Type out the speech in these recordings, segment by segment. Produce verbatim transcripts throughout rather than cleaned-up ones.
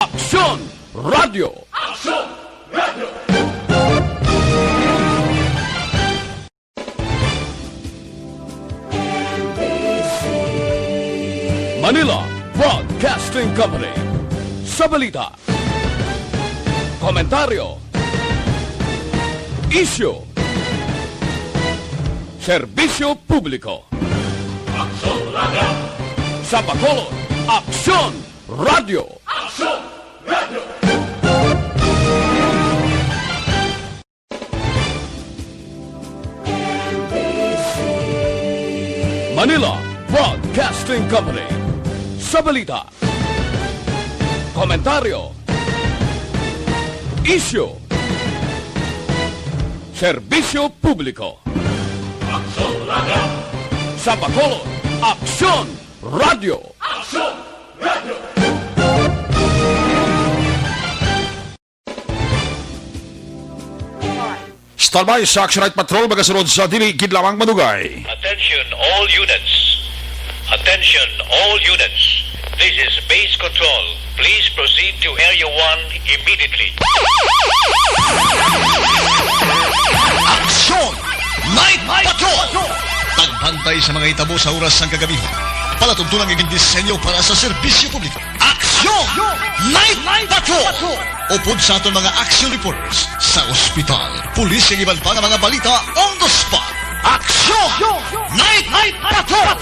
Aksyon Radio. Aksyon Radio. Manila Broadcasting Company. Sa balita, komentaryo, isyu, serbisyo publiko. Aksyon Radio. Sa Bacolod, Aksyon Radio. Aksyon Radio. Manila Broadcasting Company. Sa balita, komentaryo, isyu, serbisyo publiko. Aksyon Radio. Sa Bacolod, Aksyon Radio. Aksyon Radio. Standby sa Action Night Patrol, magasunod sa dili gid lamang madugay. Attention all units. Attention all units. This is Base Control. Please proceed to Area one immediately. Action Night Patrol! Pagbantay sa mga hitabo sa oras sang kagabihan. Palatuntunan nga gindisenyo para sa serbisyo publiko. Aksyon Night Patrol! Upod sa aton mga action reporters sa ospital, pulis, kag iban pa nga mga balita on the spot. Aksyon Night Patrol!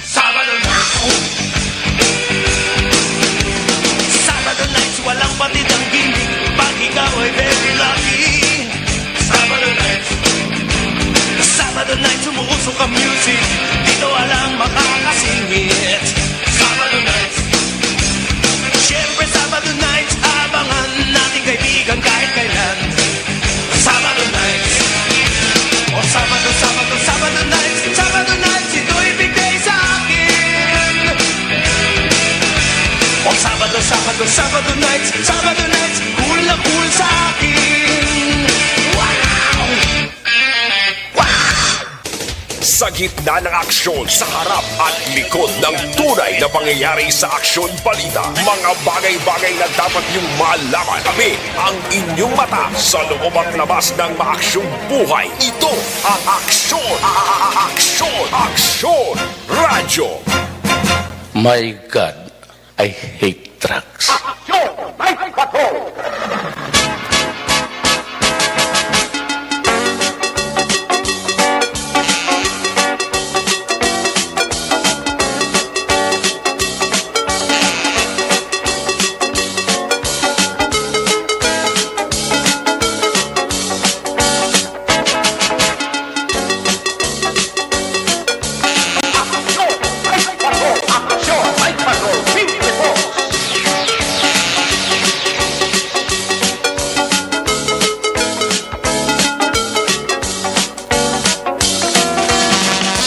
Sabado na. Sabado nights, walang batid ang gimmick. Pag ikaw ay very lucky. Sabado nights. Sabado nights, umuusok ang music. Dito walang makakasingit. Sabado nights. Siyempre, Sabado nights, abangan natin, kaibigan, kahit kailan. Sabado nights. O Sabado, Sabado, Sabado nights. Sabado nights, ito'y big day sa akin. O Sabado, Sabado, Sabado nights. Sabado nights, cool na cool sa akin. Wow! Wow! Sa gitna ng aksyon, sa harap at likod ng tunay na pangyayari sa aksyon balita, mga bagay-bagay na dapat niyong malaman. Kami ang inyong mata sa loob at labas ng maaksyong buhay. Ito ang Aksyon, Aksyon, Aksyon Radyo. My God, I hate drugs. Aksyon! Night Patrol!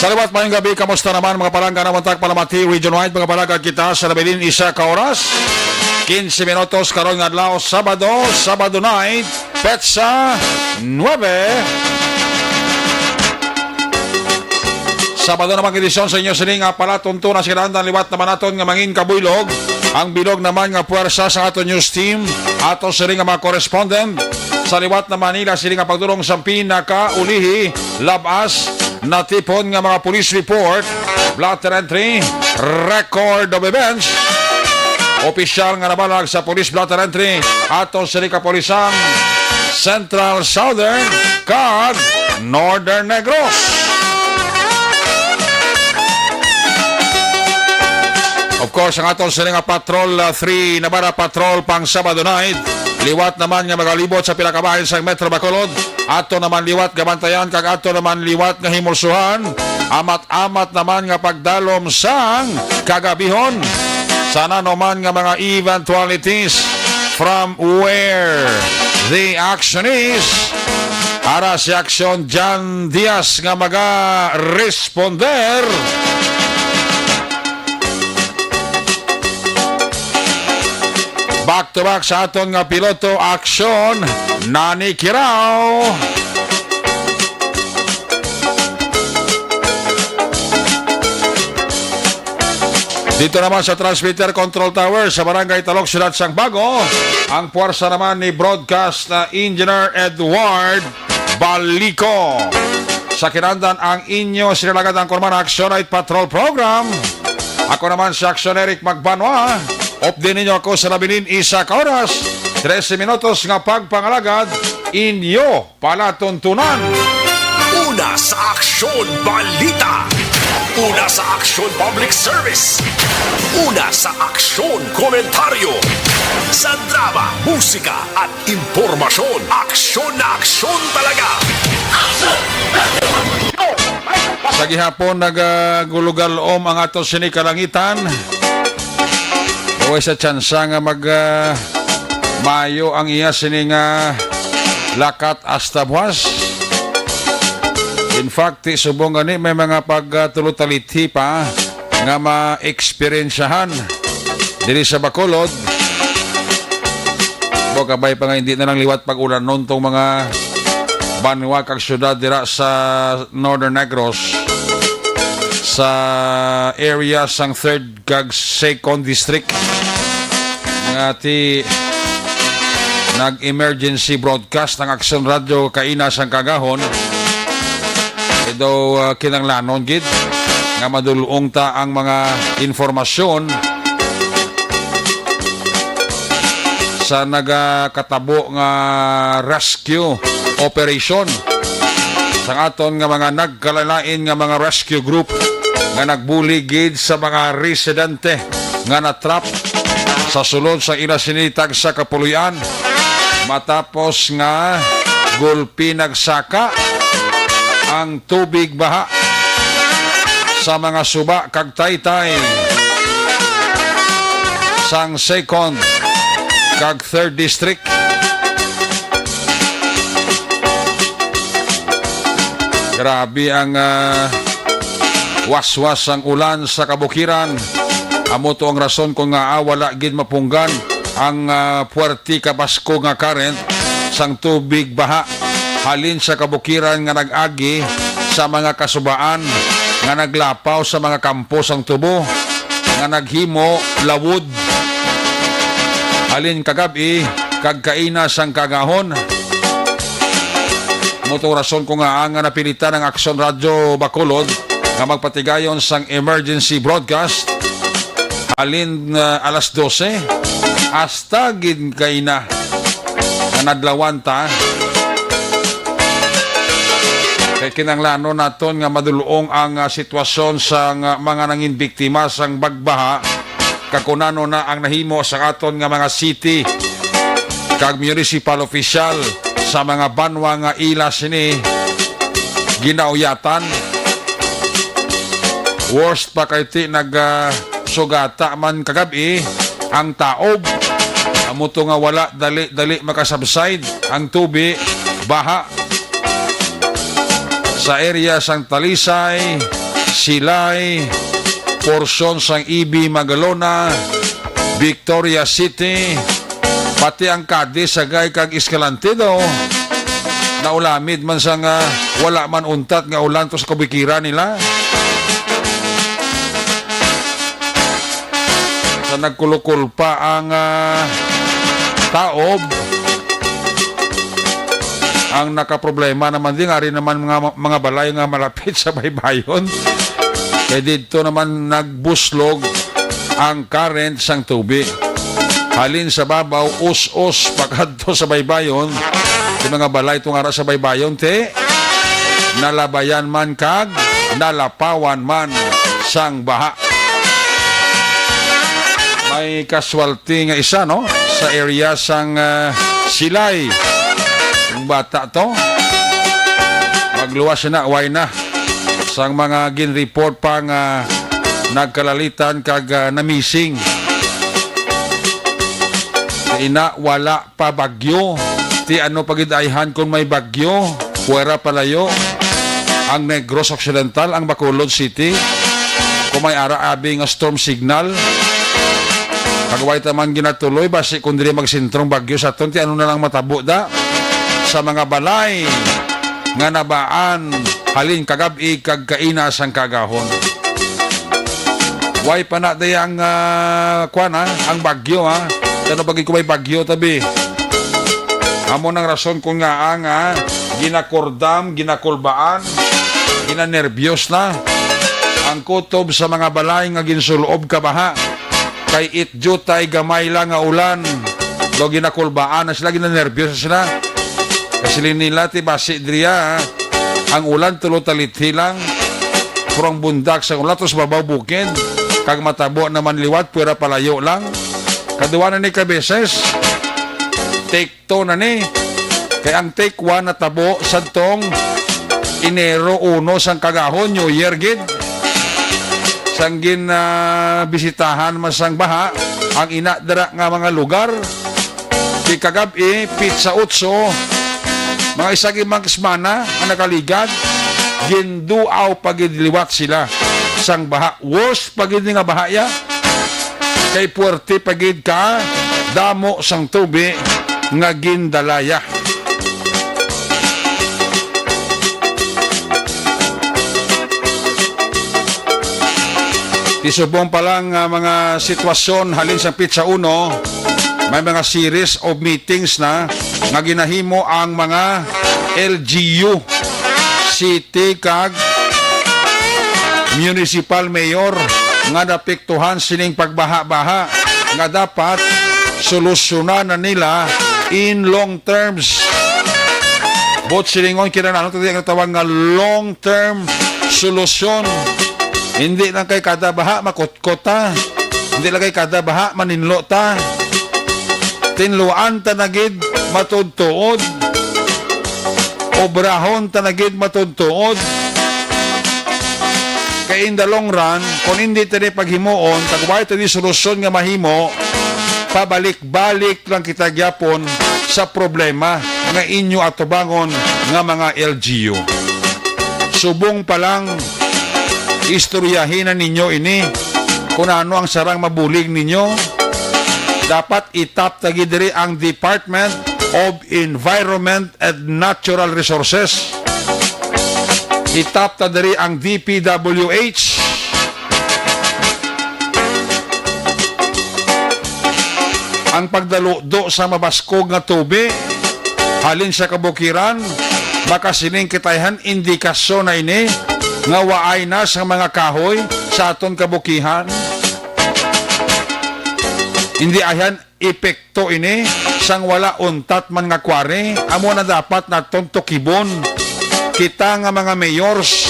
Sa liwat, maayong gabi. Kamusta naman, mga palangga? Naman tak palamati, Region Wide, mga palangga, kita sa nabilin isa ka oras, quince minutos, karon nga adlaw, Sabado, Sabado night. Petsa nuebe. Sabado na mag-edisyon sa inyo sini nga palatuntunan sa kinahanglan. Liwat naman naton nga mangin kabuylog ang bilog naman nga puwersa sa aton news team, ato sini nga mga correspondent sa liwat na Manila, sini nga pagdulong sa pinakaulihi, labas natipon nga mga police report, blotter entry, record of events, opisyal nga nabalag sa police blotter entry, ato sini kapulisan Central, Southern, kag Northern Negros. Of course, ang aton sini nga Patrol, ah, three Navarra Patrol pang Sabado night. Liwat naman nga magalibot sa pila ka bahin sa Metro Bacolod. Ato naman liwat gabantayan kag ato naman liwat nga himulsuhan. Amat-amat naman nga pagdalom sang kagabihon. Sa nanuman nga mga eventualities, from where the action is, ara si Aksyon Jan Diaz nga maga-responder. Back to back sa aton nga piloto, Aksyon Nani Kirao. Dito naman sa transmitter control tower sa Barangay Talok, Siyudad sang Bago, ang puwersa naman ni Broadcast, uh, Engineer Edward Balico. Sa kinandan ang inyo sinalagad ang kurman Action Night Patrol Program. Ako naman si Action Eric Magbanwa. Update ninyo ako sa labilin isa ka oras, trese minutos nga pagpangalagad, inyo palatuntunan. Una sa Aksyon Balita. Una sa Aksyon Public Service. Una sa Aksyon Komentaryo. Sa drama, musika, at impormasyon. Aksyon na aksyon talaga. Sa gihapon, nagagulugalom ang ato sini kalangitan. Way sa tsansa nga mag, ah, maayo ang iya sini nga lakat hasta buwas. In fact, ti subong gani may mga pagtulutalithi pa nga maeksperiensyahan diri sa Bacolod. Bo, kabay pa nga hindi na lang liwat pag-ulanon tong mga banwa kag syudad dira sa Northern Negros, sa area sang third kag second district, nga ti nag-emergency broadcast ang Aksyon Radyo kaina sang kagahon. Kay daw, ah, kinanglanon gid nga madulong ta ang mga informasyon sa nagakatabo nga rescue operation sang aton nga mga nagkalain-lain nga mga rescue group nga nagbulig gid sa mga residente nga natrap sa sulod sa ila sini tagsa ka puloy-an matapos nga gulpi nagsaka ang tubig baha sa mga suba kag taytay sang second kag third district. Grabe ang, ah, waswas sang ulan sa kabukiran. Amo to ang rason kon ngaa wala gid mapunggan ang, ah, puwerte ka baskog nga current sang tubig baha halin sa kabukiran nga nag-agi sa mga kasubaan nga naglapaw sa mga kampo sang tubo nga naghimo lawod halin kagab-i kag kaina sang kagahon. Amo to rason kon ngaa nga napilitan ang Aksyon Radyo Bacolod nga magpatigayon sang emergency broadcast halin, ah, alas dose hasta gid kaina nga nadlawan ta. Kay kinahanglanon naton nga madulong ang, ah, sitwasyon sang, ah, mga nangin biktima sang bagbaha, kag kon ano na ang nahimo sa aton nga mga city kag municipal official sa mga banwa nga ila sini ginauyatan. Worst pa kay ti nag, ah, sugata man kagab-i ang taob. Amo to nga wala dali-dali makasubside ang tubi, baha sa area sang Talisay, Silay, porsyon sang E B Magalona, Victoria City, pati ang Cadiz, Sagay kag Escalante daw naulamid man sa nga wala man untat nga ulan to sa kabukiran nila. Sa nagkulukol pa ang, ah, taob. Ang nakaproblema naman din, ari naman mga, mga balay nga malapit sa baybayon. Kay didto naman nagbuslog ang current sang tubi. Halin sa babaw, us-us, pakadto sa baybayon. Sa mga balay tong ara sa baybayon, te, nalabayan man kag nalapawan man sang baha. May casualty nga isa, no? Sa area sang, ah, Silay. Ang bata to, Luwas na, way na. Sang mga gin-report pa nga nagkalalitan kag, ah, na-missing. Ina, wala pa bagyo. Ti ano pa gid ayhan kung may bagyo? Puwera palayo ang Negros Occidental, ang Bacolod City. Kung may ara abi nga storm signal, kag way ta man ginatuloy, basi kung diri magsentrong bagyo sa aton, ti ano na lang matabo da sa mga balay nga nabaan halin kagab-i kag kaina sang kaagahon. Way pa na day ang, ah, kwan, ha, ang bagyo, ha. Ano pag may bagyo, tabi? Amo nang rason kung nga ang, ah, ginakordam, ginakulbaan, ginanerbyos na ang kutob sa mga balay nga ginsulob ka baha. Kay it jutay gamay lang nga ulan, do ginakulbaan na sila, ginanerbyos na sila. Kasi nila ti basi diriya, ha, ang ulan tulo talithi lang. Pero ang bundak sa ulan, tus babaw bukid. Kag matabo naman liwat, pwera palayo lang. Kaduwa na ni kabeses, take two na ni. Kay ang take one natabo sadtong Enero uno sang kagahon, New Year gid. Sang gin, ah, bisitahan man sang baha ang ina dira nga mga lugar. Di kagab-i, pitsa otso, mga isa gid mga semana ang nakaligad, ginduaw pa gid liwat sila sang baha. Worse pa gid ni nga baha ya, kay puwerte pa gid ka damo sang tubi nga gindalaya. Ti subong pa lang nga mga sitwasyon halin sa pitsa uno, may mga series of meetings na nga ginahimo ang mga L G U, city kag municipal mayor nga napiktuhan sining pagbaha-baha nga dapat solusyonan na nila in long terms. But silingon kinahanglan nato ang tawag nga long term solusyon. Hindi lang kay kada baha makutkot ta. Hindi lang kay kada baha maninlo ta. Tinluan ta na gid matuod-tuod. Obrahon ta na gid matuod-tuod. Kay in the long run, kung hindi ta ni paghimuon, kag way ta ni solusyon nga mahimo, pabalik-balik lang kita gyapon sa problema nga inyo atubangon nga mga L G U. Subong pa lang, istoryahin na ninyo ini. Kung ano ang sarang mabulig ninyo, dapat itap ta gid diri ang Department of Environment and Natural Resources. Itap ta diri ang D P W H. Ang pagdaludo sa mabaskog nga tubi halin sa kabukiran, makasiling kitayhan indikasyon na ini nga waay na sa mga kahoy sa aton kabukihan. Hindi ayhan epekto ini sang wala untat man nga quarry, amo na dapat naton tukibon. Kita nga mga mayors,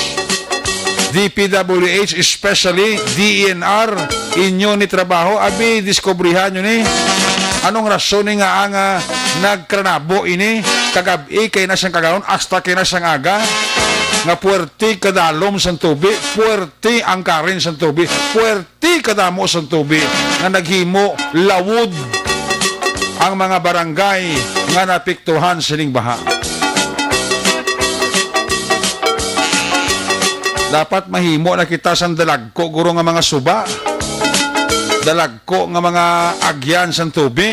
D P W H, especially D E N R, inyo ni trabaho, abi, diskubrihan nyo ni. Anong rason ni nga ang, ah, nagkranabo ini? Kagab-i kay na siyang kagahon, hasta kay na siyang aga. Nga puwerte kadalom sang tubi, puwerte ang current sang tubi, puwerte kadamo sang tubi nga naghimo lawod ang mga barangay nga naapektuhan sining baha. Dapat mahimo na kita sang dalagko guro nga mga suba, dalagko nga mga agyan sang tubi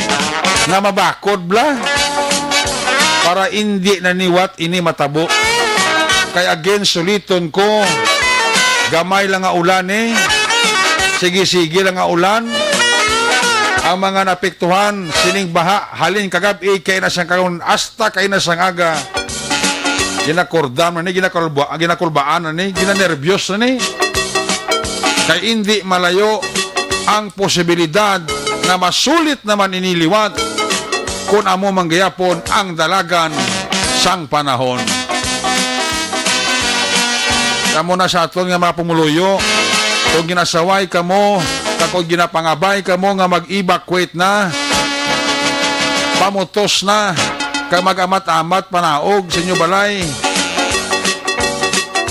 nga mabakod bala, para indi na niwat ini matabo. Kay again, suliton ko, gamay lang nga ulan, eh. Sige-sige lang nga ulan. Ang mga naapektuhan sining baha, halin kagab-i kay na sang karon hasta kay na sang aga, ginakordam na ni, ginakulba-, ginakulbaan na ni, ginanerbyos na ni. Kay indi malayo ang posibilidad nga masulit naman ini liwat kun amo man gihapon ang dalagan sang panahon. Kamo na sa aton nga mga pumuluyo, kung ginasaway kamo, kag kung ginapangabay kamo nga mag-evacuate na, pamutos na, kag mag-amat-amat panaog sa inyo balay.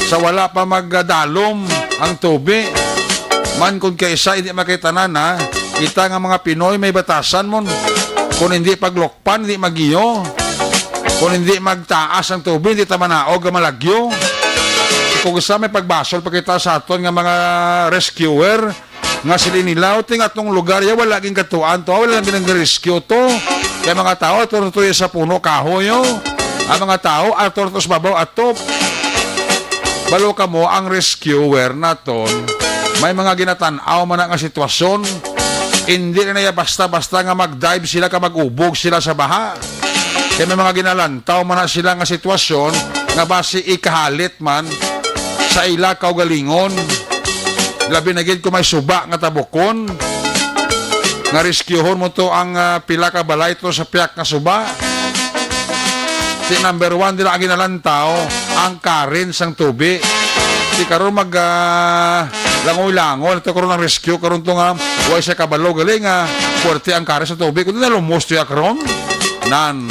sa wala pa magdalom ang tubi. Man, kon kaisa, hindi makitanan, ha? Kita nga mga Pinoy, may batasan mon. Kung hindi paglokpan, hindi magiyo. Kung hindi magtaas ang tubi, hindi ta manaog nga malagyo. Kung gusto, may pagbasol pa kita sa aton nga mga rescuer, nga sila nila, "O, ting atong lugar ya, wala gin katuan to, wala gin rescue to. Kay mga tao ato na to sa puno kahoy, oh. Ang mga tao ato na to sa babaw atop." Balo kamo, ang rescuer naton, may mga ginatan-aw man na nga sitwasyon. Hindi na niya basta-basta nga mag-dive sila ka mag-ubog sila sa baha. Kay may mga ginalantaw man na sila nga sitwasyon nga basi ikahalit man sa ila kaugalingon. Labi na gid kung may suba nga tabukon, nga rescuehon mo to ang, ah, pila ka balay to sa piyak nga suba. Si number one dira ang ginalantaw, ang current sang tubi. Si karon mag, ah, langoy-langoy to karon ang rescue karon to nga way siya kabalo gali nga puwerte ang current sa tubi. Kung nalumos to ya karon, nan.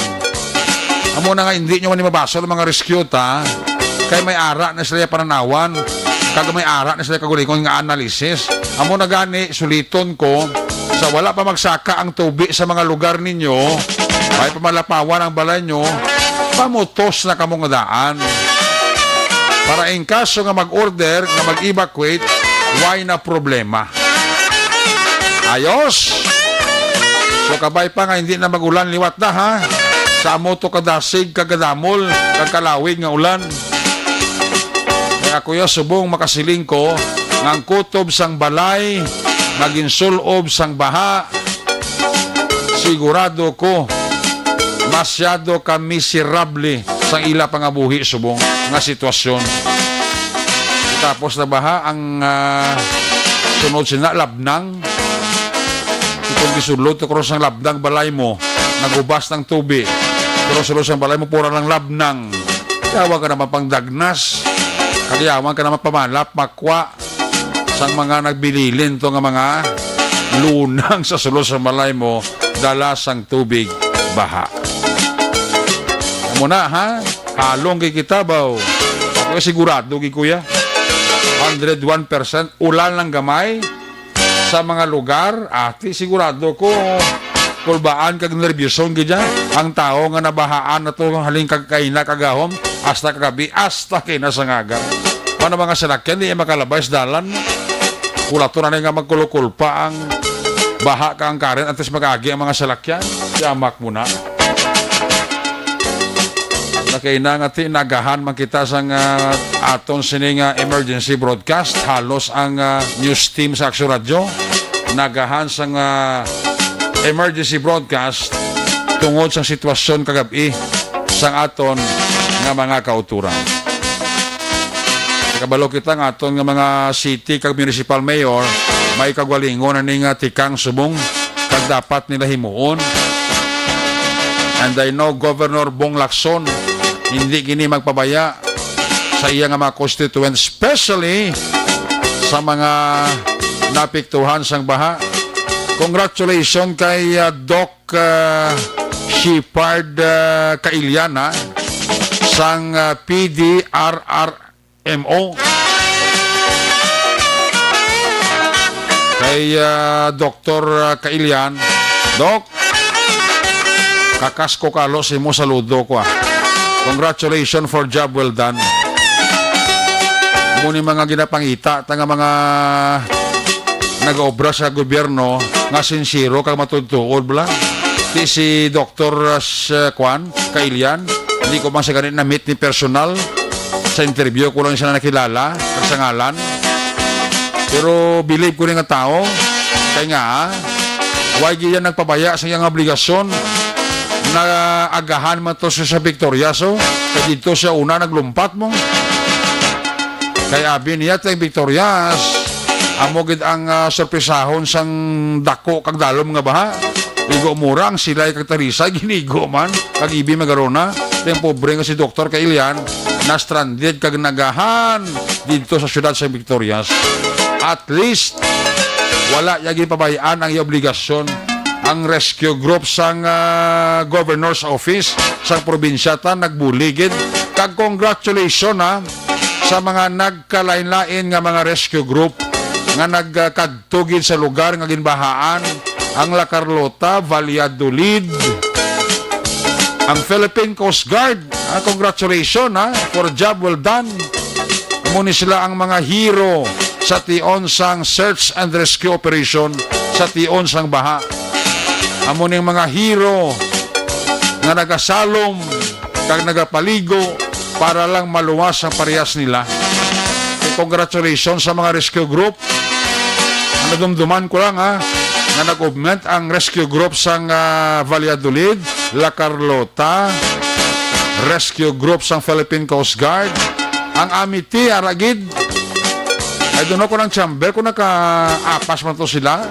Amo na nga, hindi nyo man ni mabasol ang mga rescue ta. Kay may ara na sila pananawan. Kag may ara na sila kagulingon nga analysis. Amo na gani, suliton ko, sa wala pa magsaka ang tubi sa mga lugar ninyo, may pamalapawan ang balay nyo, pamutos na kamo nga daan. Para in kaso nga mag-order nga mag-evacuate, way na problema. Ayos! So, kabay pa nga hindi na mag-ulan liwat na, ha? Sa amo to kadasig, kagadamol, kag kalawig nga ulan. Kaya, kuya, subong makasiling ko nga ang kutob sang balay nga ginsul-ob sang baha, sigurado ko masyado ka miserable sang ila pangabuhi subong nga sitwasyon. Tapos na baha ang, ah, sunod sina, labnang. Itong gisulod to cross ang labnang balay mo, nagubas ng tubi. Pero sulod sang balay mo, pura lang labnang. Yawa ka naman pang dagnas. Kaliyawan ka naman pamalap, makwa sang mga nagbililin to nga mga lunang sa sulod sang balay mo, dala sang tubig, baha. Amo na, ha? Halong kay kita, baw. Ako sigurado, gi kuya. Hundred one percent, ulan lang gamay sa mga lugar. Ati, sigurado ko, kulbaan kag nerbyuson gid dyan. Ang tao nga nabahaan na to, haling kag kaina kagahom, hasta kagabi, hasta kay na sa ngaga. Ano mga salakyan, di makalabay sa dalan. Kulato na nga magkulukulpa ang baha ka ang current, antes mag-agi ang mga salakyan. Yamak mo na. Nakay na nga ti, nagahan man kita sang, ah, aton sini nga emergency broadcast. Halos ang, ah, news team sa Aksyon Radyo nagahan sang, ah, emergency broadcast tungod sa sitwasyon kagabi sang aton nga mga kauturan. Kabalo kita nga aton nga mga city kag municipal mayor may kagalingon ani nga tikang subong kag dapat nila himuon. And I know Governor Bong Lacson hindi gini magpabaya sa iya nga mga constituents, especially sa mga napiktuhan sang baha. Congratulations kay, ah, Doc, ah, Shepard, ah, Kailiana sang, ah, P D R R M O. Kay, ah, Doktor, ah, Kailian, Doc, kakas ko kalo sa imo saludo ko, ah. Congratulations for job well done. Mo ni mga ginapangita ta nga mga nag-obra sa gobyerno nga sinsero kag matuod-tuod bala. Ti si Doktor, ah, s-, Kwan, Kailian, hindi ko man sa ganit na-meet ni personal. Sa interview ko lang siya nakilala, kag sa ngalan. Pero believe ko ni nga tao, kay nga, why gid yan nagpabaya sa iyang obligasyon? Naagahan man to siya sa Victorias, oh. Kay dito siya una naglumpat mo. Kay abi niya, tayong Victorias, amo gid ang, ah, sorpresahon sang dako kag dalom nga baha. Igo mura ang silay kag talisay, ginigo man, kag ibi magarona. Tayong pobre nga si Doktor Kailian, na-stranded kag nagahan dito sa siyudad sa Victorias. At least, wala niya ginpabayaan ang iya obligasyon. Ang rescue group sang, ah, governor's office sang probinsya ta nagbuligid. Kag congratulations, ha, sa mga nagkalain-lain nga mga rescue group nga nagkadto gid sa lugar nga ginbahaan, ang La Carlota, Valladolid, ang Philippine Coast Guard. Ah, congratulations, ha, for a job well done. Amo ni sila ang mga hero sa tion sang search and rescue operation sa tion sang baha. Amo ning mga hero nga nagasalom kag nagapaligo para lang maluwas ang parehas nila. Congratulations sa mga rescue group. Ang nadumduman ko lang, ha, nga nag-augment ang rescue group sang, ah, Valladolid, La Carlota, rescue group sang Philippine Coast Guard, ang Amity, ara gid. I don't know kung ang chamber, kung naka-apas man to sila.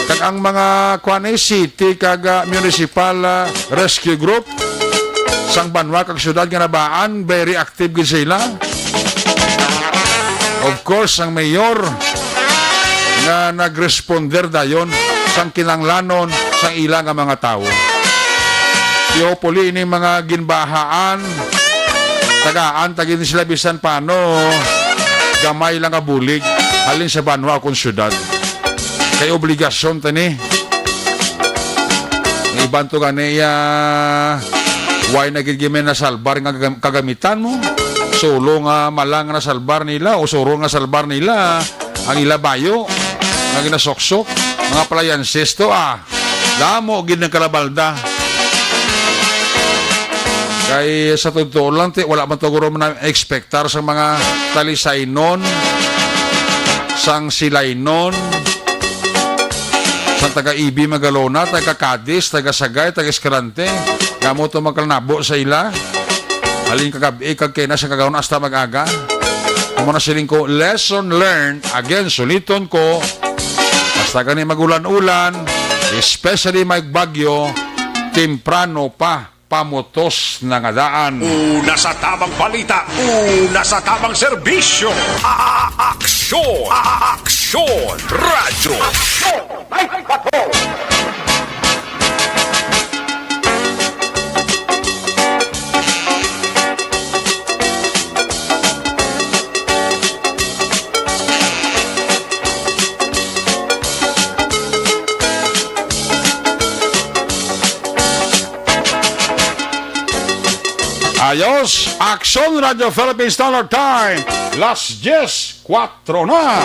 Kag ang mga, kuwan, eh, city kag, ah, municipal, ah, rescue group sang banwa kag syudad nga nabaan, very active gid sila. Of course, ang mayor nga nagresponder dayon sang kinahanglanon sang ila nga mga tawo. Hopefully, ini mga ginbahaan, tagaan ta gid sila bisan paano gamay lang nga bulig halin sa banwa o kon syudad. Kay obligasyon ta ni. Ang iban to gani, ah, why na gid gid may nasalbar nga gam-, kagamitan mo? Sulo nga malang nga nasalbar nila o suro nga salbar nila ang ila bayo nga ginasuksok, mga appliances to, ah. Damo gid ang kalabalda. Kay sa totoo lang, ti, wala man to guro na-expectar sa mga Talisaynon, sang Silaynon, sang taga Ibi Magalona, taga Cadiz, taga Sagay, taga Escalante. Damo to magkalanabo sa ila. Halin kagab-i, kag kay na sa kagahon hasta mag-aga. Amo na siling ko, lesson learned. Again, suliton ko, hasta gani magulan-ulan, especially may bagyo, temprano pa, pamutos na nga daan. Una sa tamang balita, una sa tamang serbisyo. A-, a-, aksyon, a-, a-, aksyon, radyo. Aksyon, Night Patrol. Ayos, Aksyon Radio Philippines Standard Time, las diez, kuwatro na.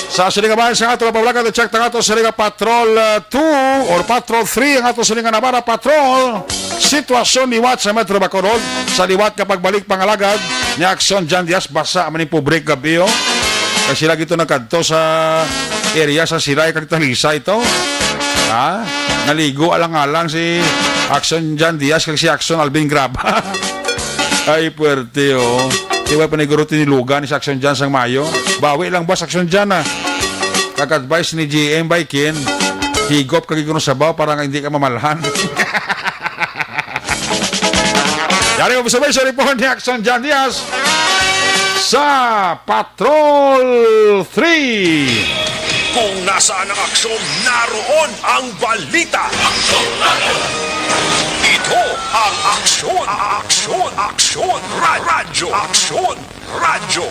Sa sining nga bahin sa ato nga paglakat, i-check ta nga ato sining nga Patrol, uh, two or Patrol three, ang ato sining nga Navarra Patrol. Sitwasyon liwat sa Metro Bacolod, sa liwat nga pagbalik pangalagad ni Aksyon John Diaz, basa man ning pobre kagab-i, oh. Kay sila gito nagkadto sa area sa Silay kag Talisay to. Ha? Naligo alang-alang si Aksyon John Diaz kag si Aksyon Alvin Graba. Ay, puwerte, oh. Di ba paniguro tinilugan ni sa Aksyon John sang Mayo? Bawi lang ba sa Aksyon John, ah? Kag advice ni G M Baikin, higop kag igno sabaw para nga hindi ka mamalhan. Yari, observation report ni Aksyon John Diaz sa Patrol three. Kung nasaan ang aksyon, naroon ang balita. Ito ang Aksyon, Aksyon, Aksyon, Ra-, Radyo, Aksyon, Radyo.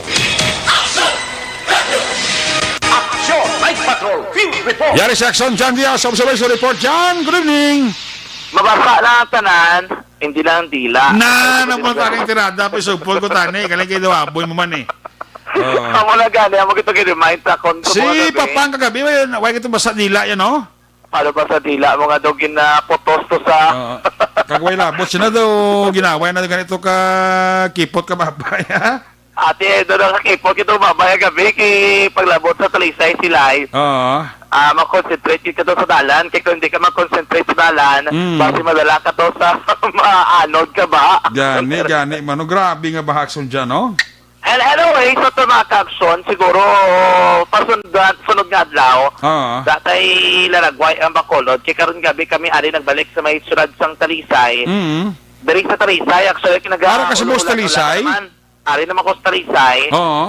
Aksyon, Night Patrol, Field Report. Yari si Aksyon John Diaz, observation report. John, good evening. Mabasa na ang tanan, hindi lang ang dila. Na, naman taning tirada, pa isugpol ko tani, kaling kay daw aboy mo man eh. Oo. Amo na gani, amo kita gi-remind sa akon sa Si mga gabi. Papang kagabi, wala, wala kita basa dila yan, no? Ano ba sa dila mo nga daw ginaputos to sa Oo. Kag way labot, sina daw ginaway na ganito ka kipot ka babay, ha? Ate, doon ang kakipot ito, babay ang gabi, kay paglabot sa Talisay, Silay. Oo. Ah, mag-concentrate ka to sa dalan, kay kung hindi ka mag-concentrate sa dalan, Mm. basi madala ka to sa maanod ka ba? Gani, gani, mano, grabe nga bahakson dyan, no? And anyway, sa to, mga ka-aksyon, siguro, pasundan, sunod nga adlaw, Ah. datay laragway ang Bacolod. Kay karon gabi kami ari nagbalik sa may siyudad sang Talisay. Mm. Diri sa Talisay, actually, kinaga-, Ara ka sa ulo-ulan, Talisay? Ulan naman. Ari naman ko sa Talisay. Oo.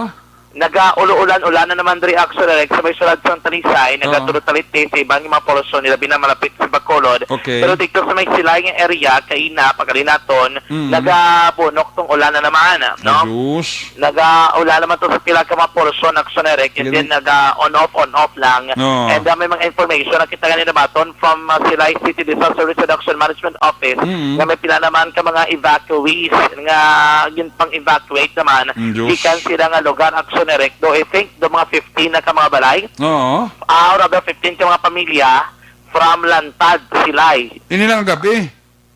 Nagaulo-ulan-ulan na naman diri, Action Direct, sa may sulod sang Talisay, Oo. Nagatulog-taliti sa iban nga mga porsyon nila, binamalapit sa Bacolod. Okay. Pero dito sa may Silay nga area, kaina, pagalinaton, Mm. nagabunok tong ulan na naman, no? Ayos. Nagaulan naman to sa pila ka mga porsyon, Action Direct, and Galing. then naga-on-off, on-off lang. Oo. And, uh, may mga information na kita ganina baton from, uh, Silay City Disaster Risk Reduction Management Office Mm. nga may pila naman ka mga evacuees nga ginpang-evacuate naman Mm, Diyos. gikan sila nga lugar, Action Direct. Do I think do mga fifteen na ka mga balay? Oo. Ah, or about fifteen ka mga pamilya from Lantad, Silay. Ini lang ang gabi.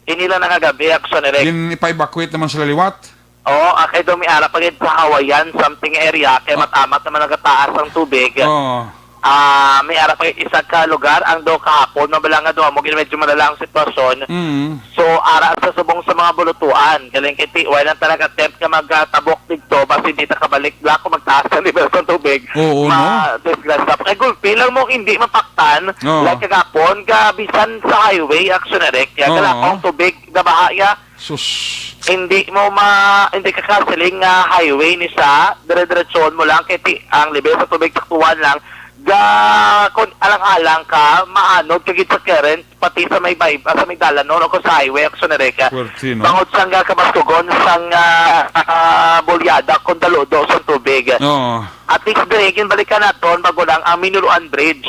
Ini lang nga gabi, Action Direct. Gin-evacuate naman sila liwat? Oo, ah, kay do may ara pa gid sa Hawaiian something area, kay Oh. matamat naman nagataas ang tubig. Oo. Ah, may ara pa gid isa ka lugar, ang do kahapon, mabala nga do, amo gid medyo malala ang sitwasyon. Mm. So, ara sa subong sa mga bulutuan, galing kay ti-, wala lang talaga attempt nga magtabok dito, basi hindi ta kabalik bla kung magtaas ang level sa tubig. Oo, Ma-, no? disgrasya. Kay gulpi lang mo, hindi mapaktan, Oo. like kagapon, ga bisan sa highway, Action Direct, kaya Oo. gala ang tubig, gabaha, ya. Sus. Hindi mo ma-, hindi ka kasiling nga highway ni sa, dire-diretsohon mo lang, kay ti-, ang level sa tubig, saktuan lang, ga, kung alang-alang ka, maanod ka gid sa current, pati sa may bay-, ah, sa may dalan, no, o sa highway, Action Direct. Puwerte, no? Bangod sang, ah, kabastugon sang, ah, ah, bulyada kung daludo sang tubig. Oo. At least, diri, ginbalikan naton, bago lang ang Minuluan Bridge.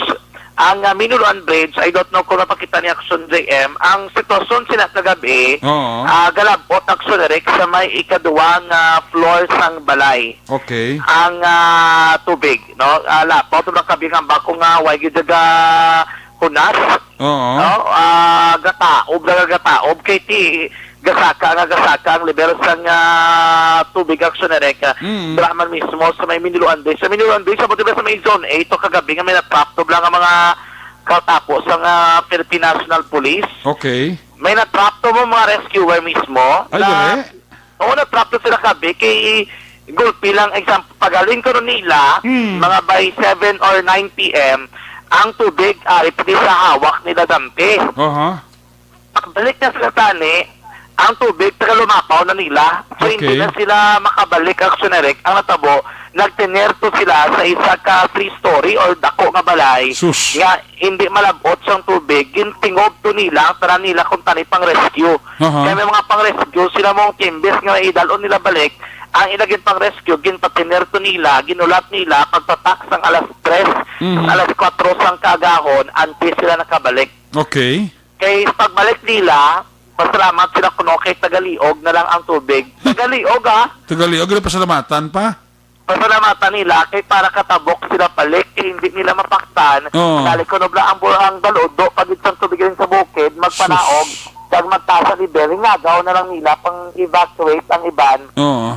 Ang, ah, Minuluan Bridge, I don't know kung napakita ni Action J M, ang sitwasyon sina kagabi, Oo. ah, galabot, Action Direct, sa may ikaduwa nga floor sang balay. Okay. Ang, ah, tubig, no? Ah, lapaw, ito lang kabi nga bako nga, way gid ga hunas. Oo. No? Ah, gataob na gataob kay ti gasaka nga gasaka ang level sang, ah, tubig, Action Direct. Mm. Dira man mismo sa may Minuluan Bridge. Sa Minuluan Bridge, sa, sa may Zone eight, to kagabi nga may na-trap to lang ang mga katapo sa nga Philippine National Police. Okay. May na-trap to mo mga rescuer mismo Ay, na dali? Oo, na-trap na sila kabi kay gulpi lang, example, pagaling ko nila, Hmm. mga by seven or nine P M, ang tubig, ah, ipili sa hawak nila dampi. Aha. Pagbalik na sila tani, ang tubig taga lumapaw na nila. So, hindi Okay. na sila makabalik, Action Direct. Ang natabo, nagtinerto sila sa isa ka three-story or dako nga balay Sus. nga hindi malabot sang tubig, gintingob to nila ang tanan nila kung tani pang rescue. Aha. Kaya may mga pang rescue sila mong timbis nga idalon nila balik, ang ila gid pang rescue, ginpatiner to nila, ginulat nila, pagpatak sang alas tres, Mhm. alas kuwatro sang kaagahon, antes sila nakabalik. Okay. Kay sa pagbalik nila, pasalamat sila kuno kay tagaliog na lang ang tubig. Tagaliog, ah! Tagaliog, ginapasalamatan pa? Pasalamatan nila kay para katabok sila balik, kay hindi nila mapaktan. Oo. Dali kuno bala ang bu-, ang daludo pagid sang tubig rin sa bukid, magpanaog, Sus. kag magtaas ang level, ingagaw na lang nila pang evacuate ang iban. Oo.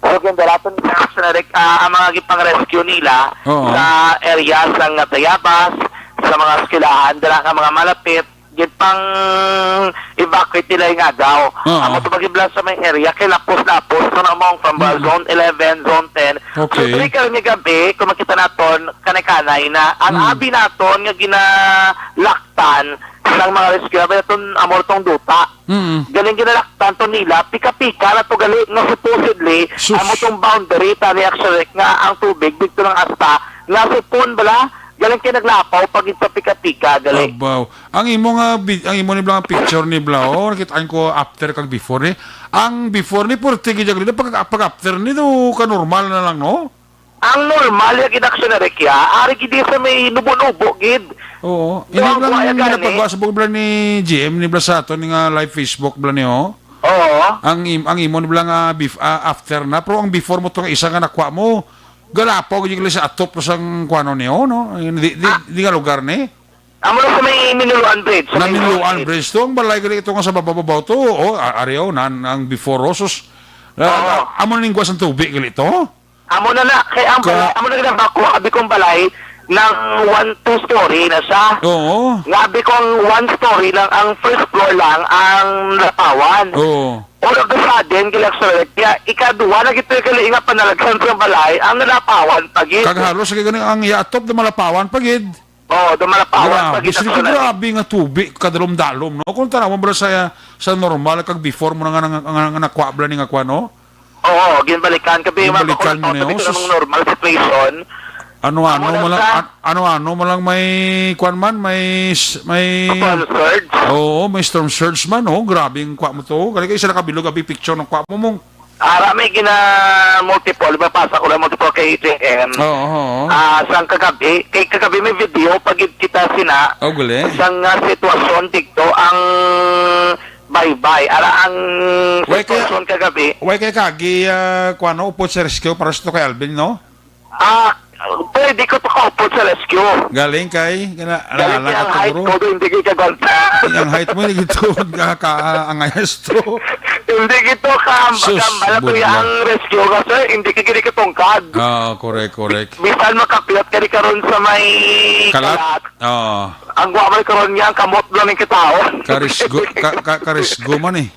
So, gindalaton nila sa direct, ah, ang mga gipang-rescue nila Oo. sa area sa nga Tayabas, sa mga eskwelahan, dala nga mga malapit, gipang-evacuate nila yung agaw. Oo. Amo to magibla sa may area, kay lapos-lapos, so, na mong from Mm. zone eleven, zone ten. So, Okay. diri kami gabi, kung makita naton, kanay-kanay na, ang Mm. abi naton nga ginalaktan sang mga rescue, abi naton, amo tong duta. Mm. Galing ginalaktan to nila, pika-pika na to gali, nga supposedly, Sus. amo tong boundary, tani actually, nga ang tubig, dito lang asta, nga supon bala, galing kay naglapaw, pag ito pika-pika, gali. Abaw. Ang imo nga vid-, ang imo ni bla nga picture ni bla, oh, nakitaan ko after kag before ni. Ang before ni, purti gid ang pag, pag after ni, do ka normal na lang, no? Ang normal ya gid aksyon na rek ya, ari gid sa may nubo-nubo gid. Oo. Doon Ini ko lang ay gani. Napagawa sa bukod bla ni G M ni bla sa aton nga live Facebook bla ni, oh. Oo. Ang im-, ang imo ni bla nga bef-, ah, after na, pero ang before mo tong isa nga nakuha mo, galapaw gid sa atop sang kuano ni, oh, no? Di, di, Ah. di nga lugar ni. Amo na sa may Minuluan Bridge, sa Na may Minuluan Bridge. Bridge to, ang balay gali ito nga sa bababaw to. Oh, a-, ari, oh, nan, ang before, oh, sus. Ah, Oo. ah, amo ning guwas ang tubig gali to? Amo na na, kay ang Ka- balay, amo na ginabako, abi kong balay, ng one, two story na siya. Oo. Nga abi kong one story lang, ang first floor lang, ang lapawan. Oo. All of a sudden, gali sa kaya, ikaduha na gito yung gali nga panalagyan sa balay, ang nalapawan pa gid. Kag halos, kay gani, ang yatop na malapawan pa gid. Oo, dumalapawan Grabe, pa gid sige, ang grabe nga tubig, kadalom-dalom, no? Kung tanawan mo sa, sa normal, kag before mo na nga, nga, nga, nga nakuha bala ni nga kuha, no? Oo, ginbalikan kami, Ginbalikan mo na, oh, sus. Normal situation. Ano-ano Amo na mo lang, sa an-, ano-ano mo lang may, kwan man, may s-, may Storm surge. Oo, may storm surge man, oh. Grabe ang kwa mo to. Gali kay isa na ka bilog, abi picture ng kwa mo mong. Ara, may gina multiple, mapasa ko lang multiple kay J M. Oo, oo. Ah, sang kagabi, kay kagabi may video pag kita sina. Oh, gali. Sang, ah, sitwasyon dito ang baybay. Ara ang Why kaya, sitwasyon kagabi. Why kaya kagi, ah, kuwan, no, upod sa rescue para sa to kay Alvin, no? Ah, pwede ko to kaupod sa rescue. Galing kay, gana, Galing ala, kay ang height katuro. Ko, hindi kay kagwanta. Ang height mo, hindi gito, ka, ka, ah, ang ayas to. Hindi gito ka, Sus, kambala to budla. Ang rescue ka, sir, hindi ka gini katungkad. Ah, correct, correct. Bisan makapiyat ka di karon sa may Kalat? Kalat. Oo. Ang guwa man karon niya, ang kamot lang yung kitaon. Karisgo, ka, ka, karisgo man eh.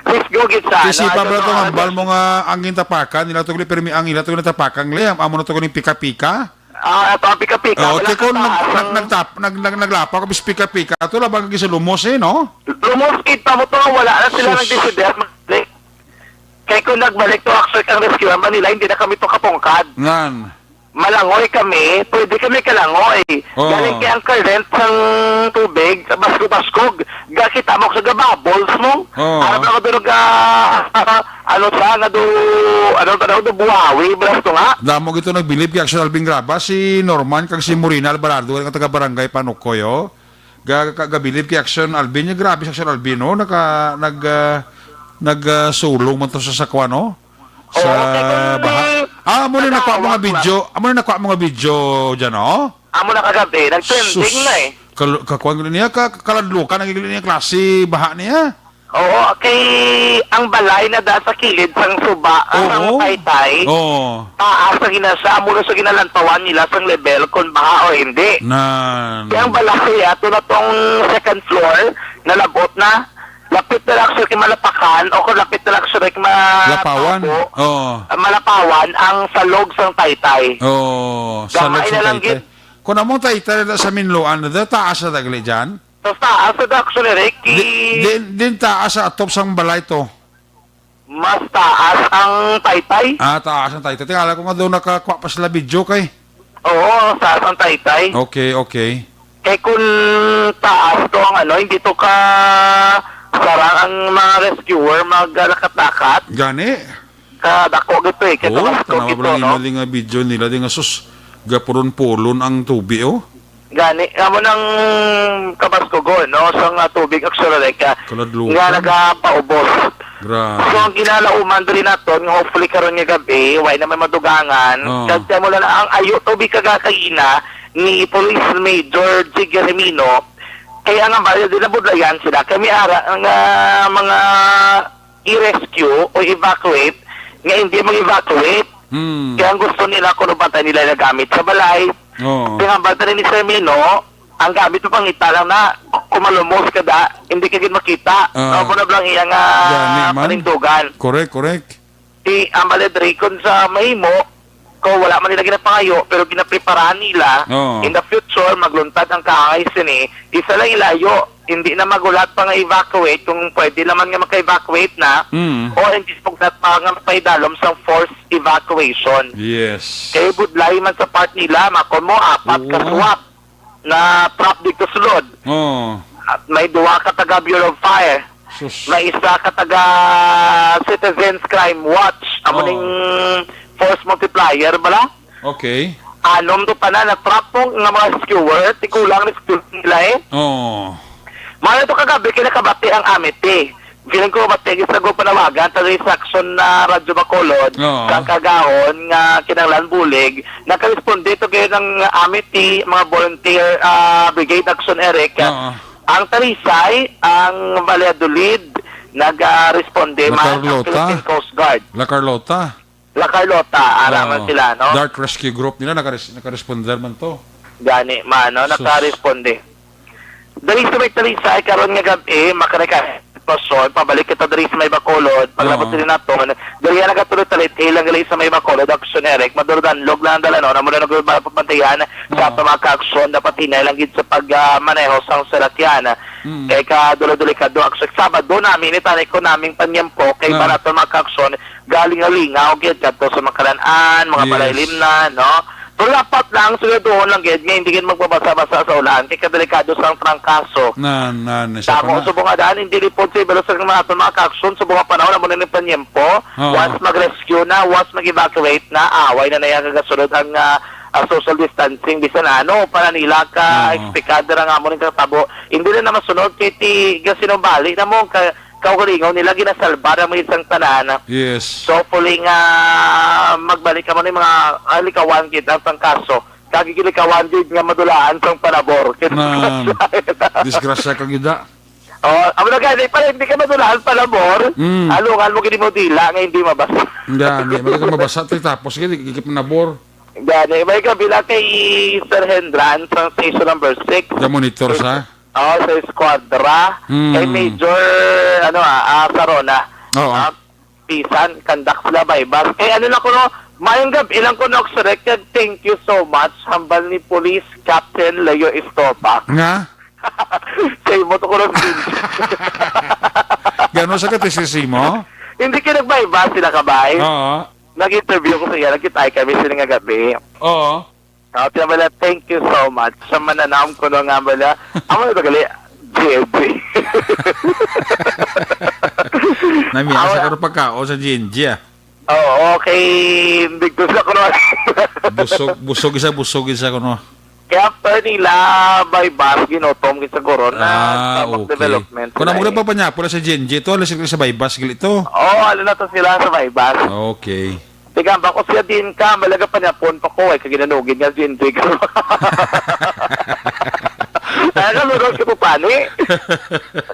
Risgo gid sa Kasi ano, pa ano, bala to ano, hambal ano. Mo nga ang gintapakan nila to, pero may ang ila to natapakan, gali, amo na to ning pika-pika. Ah, ato ang pika-pika, Oh, wala te, kung ka nag-, taas nag-, ang nagtap-, nag-, nag-, naglapaw ka, bis pika-pika, ato labang ka sa lumos eh, no? Lumos kita mo to, wala na sila Sus. Nag-desider. Kay kung nagbalik to, actually, kang rescue man nila, hindi na kami to katungkad. Ngan. Malangoy kami, pwede kami kalangoy. Oo. Galing kay ang current sang tubig, baskog-baskog. Gakita mo sa gabubbles mo. Oo. Ano ba ka doon ga, ano sa, nga do, ano ba daw do, Buhawi, blas to nga? Damo gito nagbilib kay Action Alvin Graba, si Norman kag si Morina Alvarado, ang taga Barangay Panukoy, oh. Ga-, ka-, gabilib kay Action Alvin, niya grabe si Action Alvin, no? Naka-, nag-, ah, nag-, ah, sulong man to sa sakwa, no? Sa Oo, kay kung baha. Ah, amo na nakuha mo nga nagawak video. Amo na nakuha mo nga video dyan, oh? Amo na kagabi, nag-trending Sus. Na eh. Kal-, kakuha gid niya, ka-, kaladlukan na gid niya klase baha niya. Oo, kay ang balay na da sa kilid sang suba, ah, sang Oo. Taytay, Oo. Taas ang ginasa, amo na sa ginalantawan nila sang level kung baha o hindi. Nan. Kay ang balay ato na tong second floor, nalabot na. Lapit na lang siya kay malapakan o kung lapit na lang siya kay ma-, Lapawan. Tabo, Oo. Ah, malapawan ang salog sang Taytay. Oo, Gamay salog na sang lang Taytay. Gid. Kung among Taytay na sa Minloan, na taas na dagli dyan? Sa taas sa Daxon, Eric, Di, ki- din, din taas sa atop sang balay to. Mas taas ang Taytay? Ah, taas ang Taytay. Tingala ko nga doon nakakuha pa sila video kay. Oo, taas ang Taytay. Okay, okay. Kay kung taas to ang ano, hindi to ka sarang ang mga rescuer maglakat-lakat. Gani? Kadako gito eh, kay Oh, kabaskog tanawa gito, ba lang no? Imo di nga video nila, di nga sus, gapulon-pulon ang tubi, oh. Gani, amo nang kabaskogon, no? Sa nga tubig, actually, like, ah, Kaladlukan. Nga nagapaubos. Grabe. So, ang ginalauman diri naton, nga hopefully karon nga gabi, way na may madugangan. Oo. Kag mo lang ang ayo tubig kagakayina ni Police Major Jiggy Remino, kay ang ambal, di nabudlayan sila. Kay may ara, nga mga i-rescue o evacuate nga hindi mag-evacuate. Hmm. Kaya ang gusto nila, kung ano ba tayo nila nagamit sa balay. Oo. Kaya ang bata ni Sir Mino, ang gamit mo pangita lang na kumalumos ka da, hindi ka gid makita. Ah. Amo na lang iya nga Gani man. Panindugan. Correct, correct. Di, ang balay diri, kung sa mahimo, kung wala man nila ginapangayo, pero ginapreparahan nila, Oo. In the future, magluntad ang kaangay sini, isa lang ilayo, hindi na magulat pa nga evacuate, kung pwede naman nga maka-evacuate na, Mm. Or hindi sugdat pa nga mapaidalom sa forced evacuation. Yes. Kay budlay man sa part nila, makon mo, apat ka Oo. Swat na trap dito sulod. Oo. At may duha ka taga Bureau of Fire. Sus. May isa ka taga Citizens Crime Watch. Amo Oo. Ning force multiplier bala? Okay. Anom to tanan na trap mo nga mga rescuer, tigulang rescue nila eh. Oo. Mao to kagabi kay nakabati ang Amity. Feeling ko mati gid sa go panawagan ta sa action na Radyo Bacolod Oo. Sa kagahon nga kinahanglan bulig, nakaresponde to kayo ng Amity, mga volunteer, ah, Brigade Action Eric. Oo. Ang Talisay, ang Valladolid, nag-responde La man ang Carlota. Philippine Coast Guard. La Carlota. La Carlota, ara man Oo. Sila, no? Dark Rescue Group nila, nakares-, nakaresponder man to. Gani man, no? Sus. Nakaresponde. Dali sa may Talisay, karon nga gab-i, makareka-, sitwasyon, pabalik kita diri sa may Bacolod. Paglabot Oo. diri naton, diri ang nagatuloy talit ilang gali sa may Bacolod, Action Eric, madurudanlog lang ang dalanon, amo na nagpapantayan sa Ah. ato mga kaaksyon, dapat hinay lang gid sa pag, ah, maneho sang salakyan. Mm. Kay kadulo-delikado, Action, Sabado namin, itani ko naming panyempo, kay Ah. para ato mga kaaksyon, galing-galingaw gid kadto sa mga kalan-an, mga Yes. balay limnan, no? Pero dapat lang, siguraduhon lang gid nga hindi gid magbabasa-basa sa ulan, kay kadelikado sang trangkaso. Na, na, na, siya pa Tamo, na. subong nga daan, hindi lipod sa ibalos sa mga aton mga kaaksyon, subong nga panahon, amo na ning panyempo. Oo. Once mag-rescue na, once mag-evacuate na, away na na yan kagasunod ang, ah, ah, social distancing, bisan ano, para nila ka Oo. explikado ra nga amo ning katabo. Hindi na na masunod, kay ti, gasinumbali na mo, ka, kaugalingon nila, ginasalba na mo isang tanan. Yes. So, hopefully nga magbalik ka mo ni mga, ah, likawan gid ang trangkaso. Kagigilikawan gid nga madulaan sang panabor. Na, disgrasya ka gid, ah. Oh, amo na gani, para hindi ka madulaan panabor, Mm. alungan mo gid mo dila nga hindi mabasa. Gani, may ka mabasa, ti, tapos gid, gigip na nabor. Gani, may kabila kay Sir Hendran sa station number six. Ga-monitor sa? Oh, sa Escuadra. Hmm. Kay Major, ano, ah, ah, Sarona. Oo. Ah, bisan, conduct sila by bus. Kay ano lang kuno, mayong gabi lang kuno, Oxrec, kag thank you so much, hambal ni Police Captain Leo Estopa. Nga? Sa imo to kuno, Vince. Gano sa katisisi mo? Hindi ka nag-by bus sila, kabay? Oo. Nag-interview ko sa iya, nagkita kami sila nga gabi. Oo. Ah, kaya pala, thank you so much. Sa mananam ko na nga pala, amo na ba gali? G N G. Namiya sa Awa. Karo pagkaon sa G N G, ah. Oo, okay. Hindi ko sa kuno. Busog, busog isa, busog isa kuno. Kaya after nila, by bus, ginutom, gid siguro, na Ah, stomach okay. development Kung sila amo na eh. Papanyapo na sa G N G, to, alas sa by bus, gali to. Oo, ano na to sila sa by bus. Okay. Tiga ba ko siya din ka, malaga pa niya phone pa ko, eh, kaginanugid nga si Enrico. Ay, kalunod ka po, pani.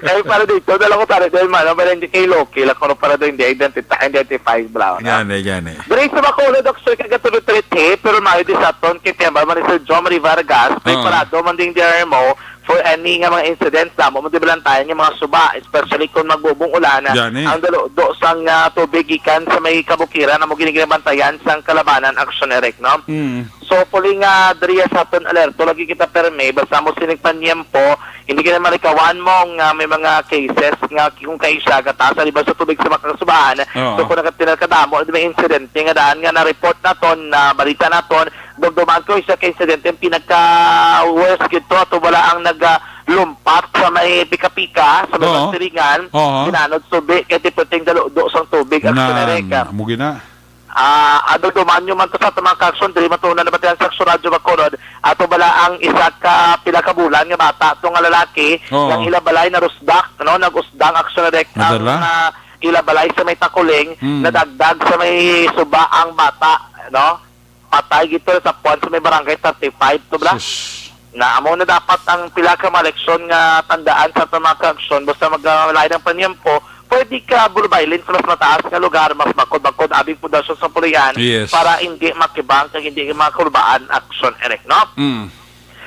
Kaya para dito, dala ko para dahil mano, para hindi kay Loki, lang ko para doon, hindi identify, identify, bla, no? Gani, gani. Diri sa Bacolod, Doc, sir, kagatuloy-tuloy, eh, pero maayo di sa aton, kay Pemba, man ni Sir John Marie Vargas, may Oo. parado man ding D R M O, for any nga mga incidents, damo mo di balantayan yung mga suba, especially kung magbubong ulan, Gani. ang dalo-, do sang, ah, tubig gikan sa may kabukiran na mo giniginabantayan sang kalabanan, Action Eric, no? Mm. So, hopefully nga, diri sa aton alerto, lagi kita perme, basta mo sinig panyempo, hindi ka na malikawan mo nga may mga cases nga kung kaisa, gataas, di ba, sa tubig sa makasubahan. Oo. So, kung nakatinal ka damo, di may incident, nga daan nga na-report naton, na balita naton, Dumduman ko, isa ka insidente, ang pinaka-worst gid to, ato wala ang nagalumpat sa may pika-pika, sa may Oo. Magsiringan, Oo. ginanod subi, kay ti puting daludo sang tubig, Action Nan, Eric. Amo gina. Ah, ah, dumduman nyo man to sa ato mga kaaksyon, diri man to na nabatian sa Aksyon Radyo Bacolod, ato bala ang isa ka pila ka bulan nga bata to nga lalaki, Oo. nga ila balay narusdak, no, nag-usdang, Action Eric, ang, Nadala? ah, ila balay sa may Takuling, Hmm. nadagdag sa may suba ang bata, no? Patay gito sa puwan sa may barangay thirty-five to, bla? Sus. Na amo na dapat ang pila ka mga leksyon nga tandaan sa aton mga kaaksyon. Basta mag-, ah, lain ang panyempo, pwede ka bulubaylin sa mas mataas nga lugar, mas bakod-bakod abing pundasyon sa pulian Yes. para hindi makibang kag hindi makulbaan, Action Eric, no? Mm.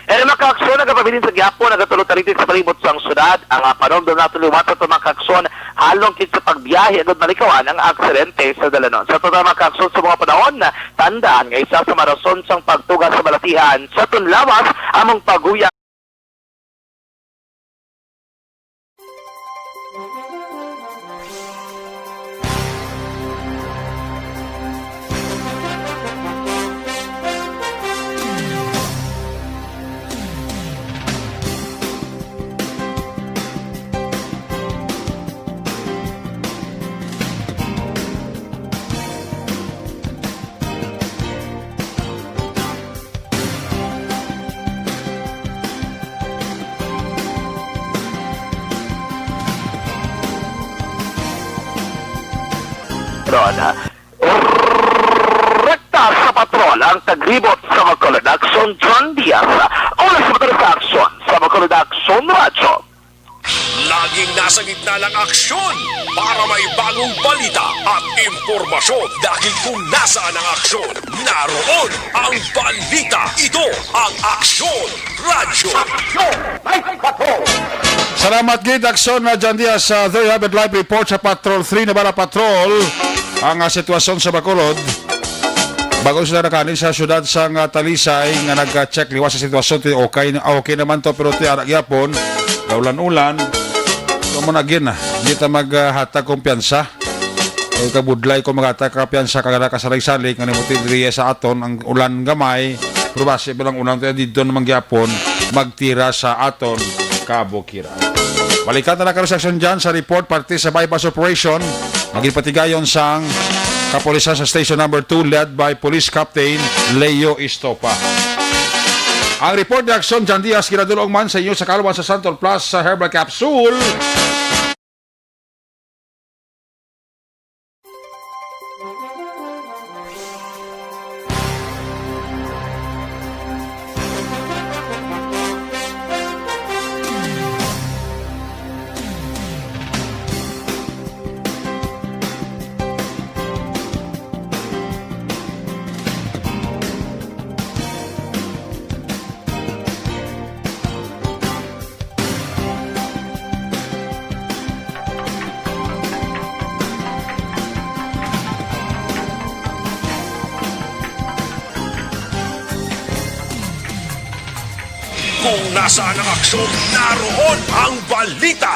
Eh, mga kaaksyon, nagapabilin sa gihapon, nagatulog-talig sa palibot sang syudad. Ang, ah, panumdom nato liwat sa aton mga kaaksyon, halong kit sa pagbiyahe agud malikawan ang aksidente sa dalanon. Sa total mga kaaksyon sa mga panahon, tandaan nga isa sa marason sang pagtuga sa balatian sa aton lawas among paguyag. Ron, rekta sa patrol ang taglibot sa Bacolod, Action John Diaz. Oras sa Bacolod sa Aksyon, sa Bacolod Aksyon Radyo. Laging nasa gitna ng aksyon para may bagong balita at impormasyon dahil kung nasaan ang aksyon, naroon ang balita. Ito ang Aksyon Radyo. Aksyon! May bato! Salamat gid, Aksyon, na John Diaz. Sa There You Have It Live Report sa Patrol three, Navarra Patrol, ang, ah, sitwasyon sa Bacolod. Bago sila nakanin sa siyudad sa, ah, Talisay nga nag-check liwat sa sitwasyon, ti okay, okay naman to, pero ti ara gyapon, naulan-ulan. So, mo na gid na, di ta maghatag kumpiyansa. Kay kabudlay ko maghatag ka piyansa kag nakasalig-salig nga nimuti diri sa aton ang ulan gamay, pero basi pa lang ulan tayo dito naman gyapon magtira sa aton kabukiran. Balikan na lang karon sa aksyon dyan sa report parte sa buy-bust operation nga ginpatigayon sang kapulisan sa Station Number Two led by Police Captain Leo Estopa. Ang report ni Aksyon John Diaz ginadulong man sa inyo sa kaluman sa Santon Plus sa Herbal Capsule. Kung nasaan ang aksyon, naroon ang balita.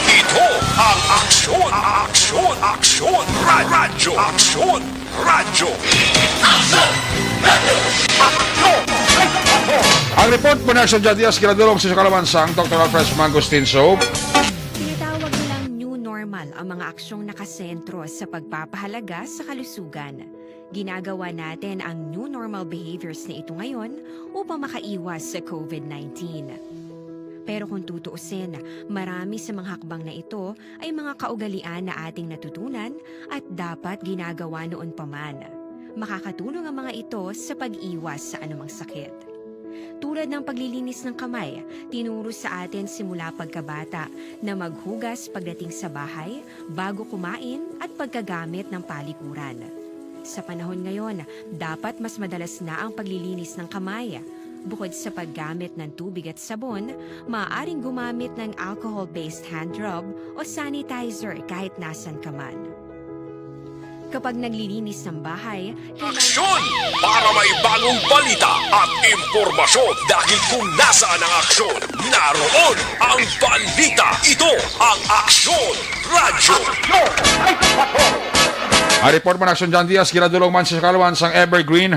Ito ang Aksyon, Aksyon, Aksyon, Ra- Radyo, Aksyon, Radyo. Ang report po na sa Jadias, kinadulong sa Kalabansang, Doktor Alfred Mangostinso. Tinatawag nilang new normal ang mga aksyong nakasentro sa pagpapahalaga sa kalusugan. Ginagawa natin ang new normal behaviors na ito ngayon upang makaiwas sa covid nineteen. Pero kung tutuusin, marami sa mga hakbang na ito ay mga kaugalian na ating natutunan at dapat ginagawa noon pa man. Makakatulong ang mga ito sa pag-iwas sa anumang sakit. Tulad ng paglilinis ng kamay, tinuro sa atin simula pagkabata na maghugas pagdating sa bahay, bago kumain, at pagkagamit ng palikuran. Sa panahon ngayon, dapat mas madalas na ang paglilinis ng kamay. Bukod sa paggamit ng tubig at sabon, maaaring gumamit ng alcohol-based hand rub o sanitizer kahit nasan ka man. Kapag naglilinis ng bahay, kailangan Aksyon! Para may bagong balita at impormasyon, dahil kung nasaan ang aksyon, naroon ang balita. Ito ang Aksyon Radyo. Ang report man, Aksyon John Diaz, ginadulong man sa Kalawan sang Evergreen.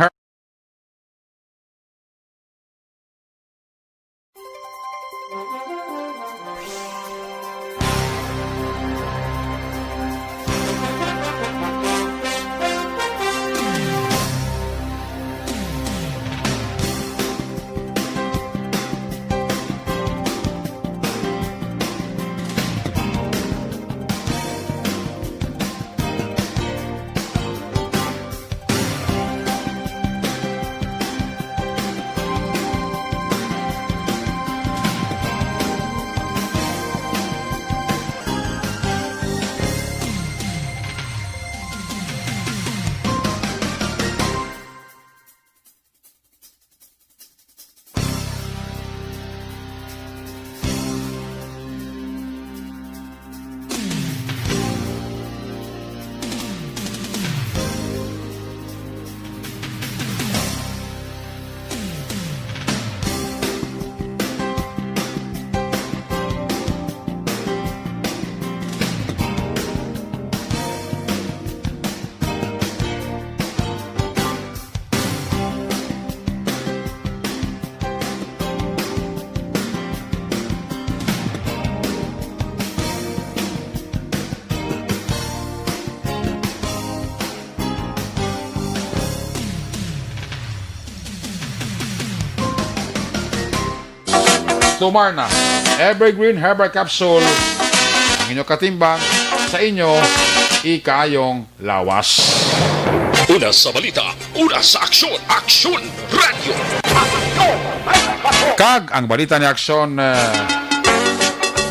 Tumar na, Evergreen Herbal Capsule, ang inyo katimbang sa inyo ikayong lawas. Una sa balita, una sa aksyon, Aksyon Radyo. Kag ang balita ni Aksyon, eh,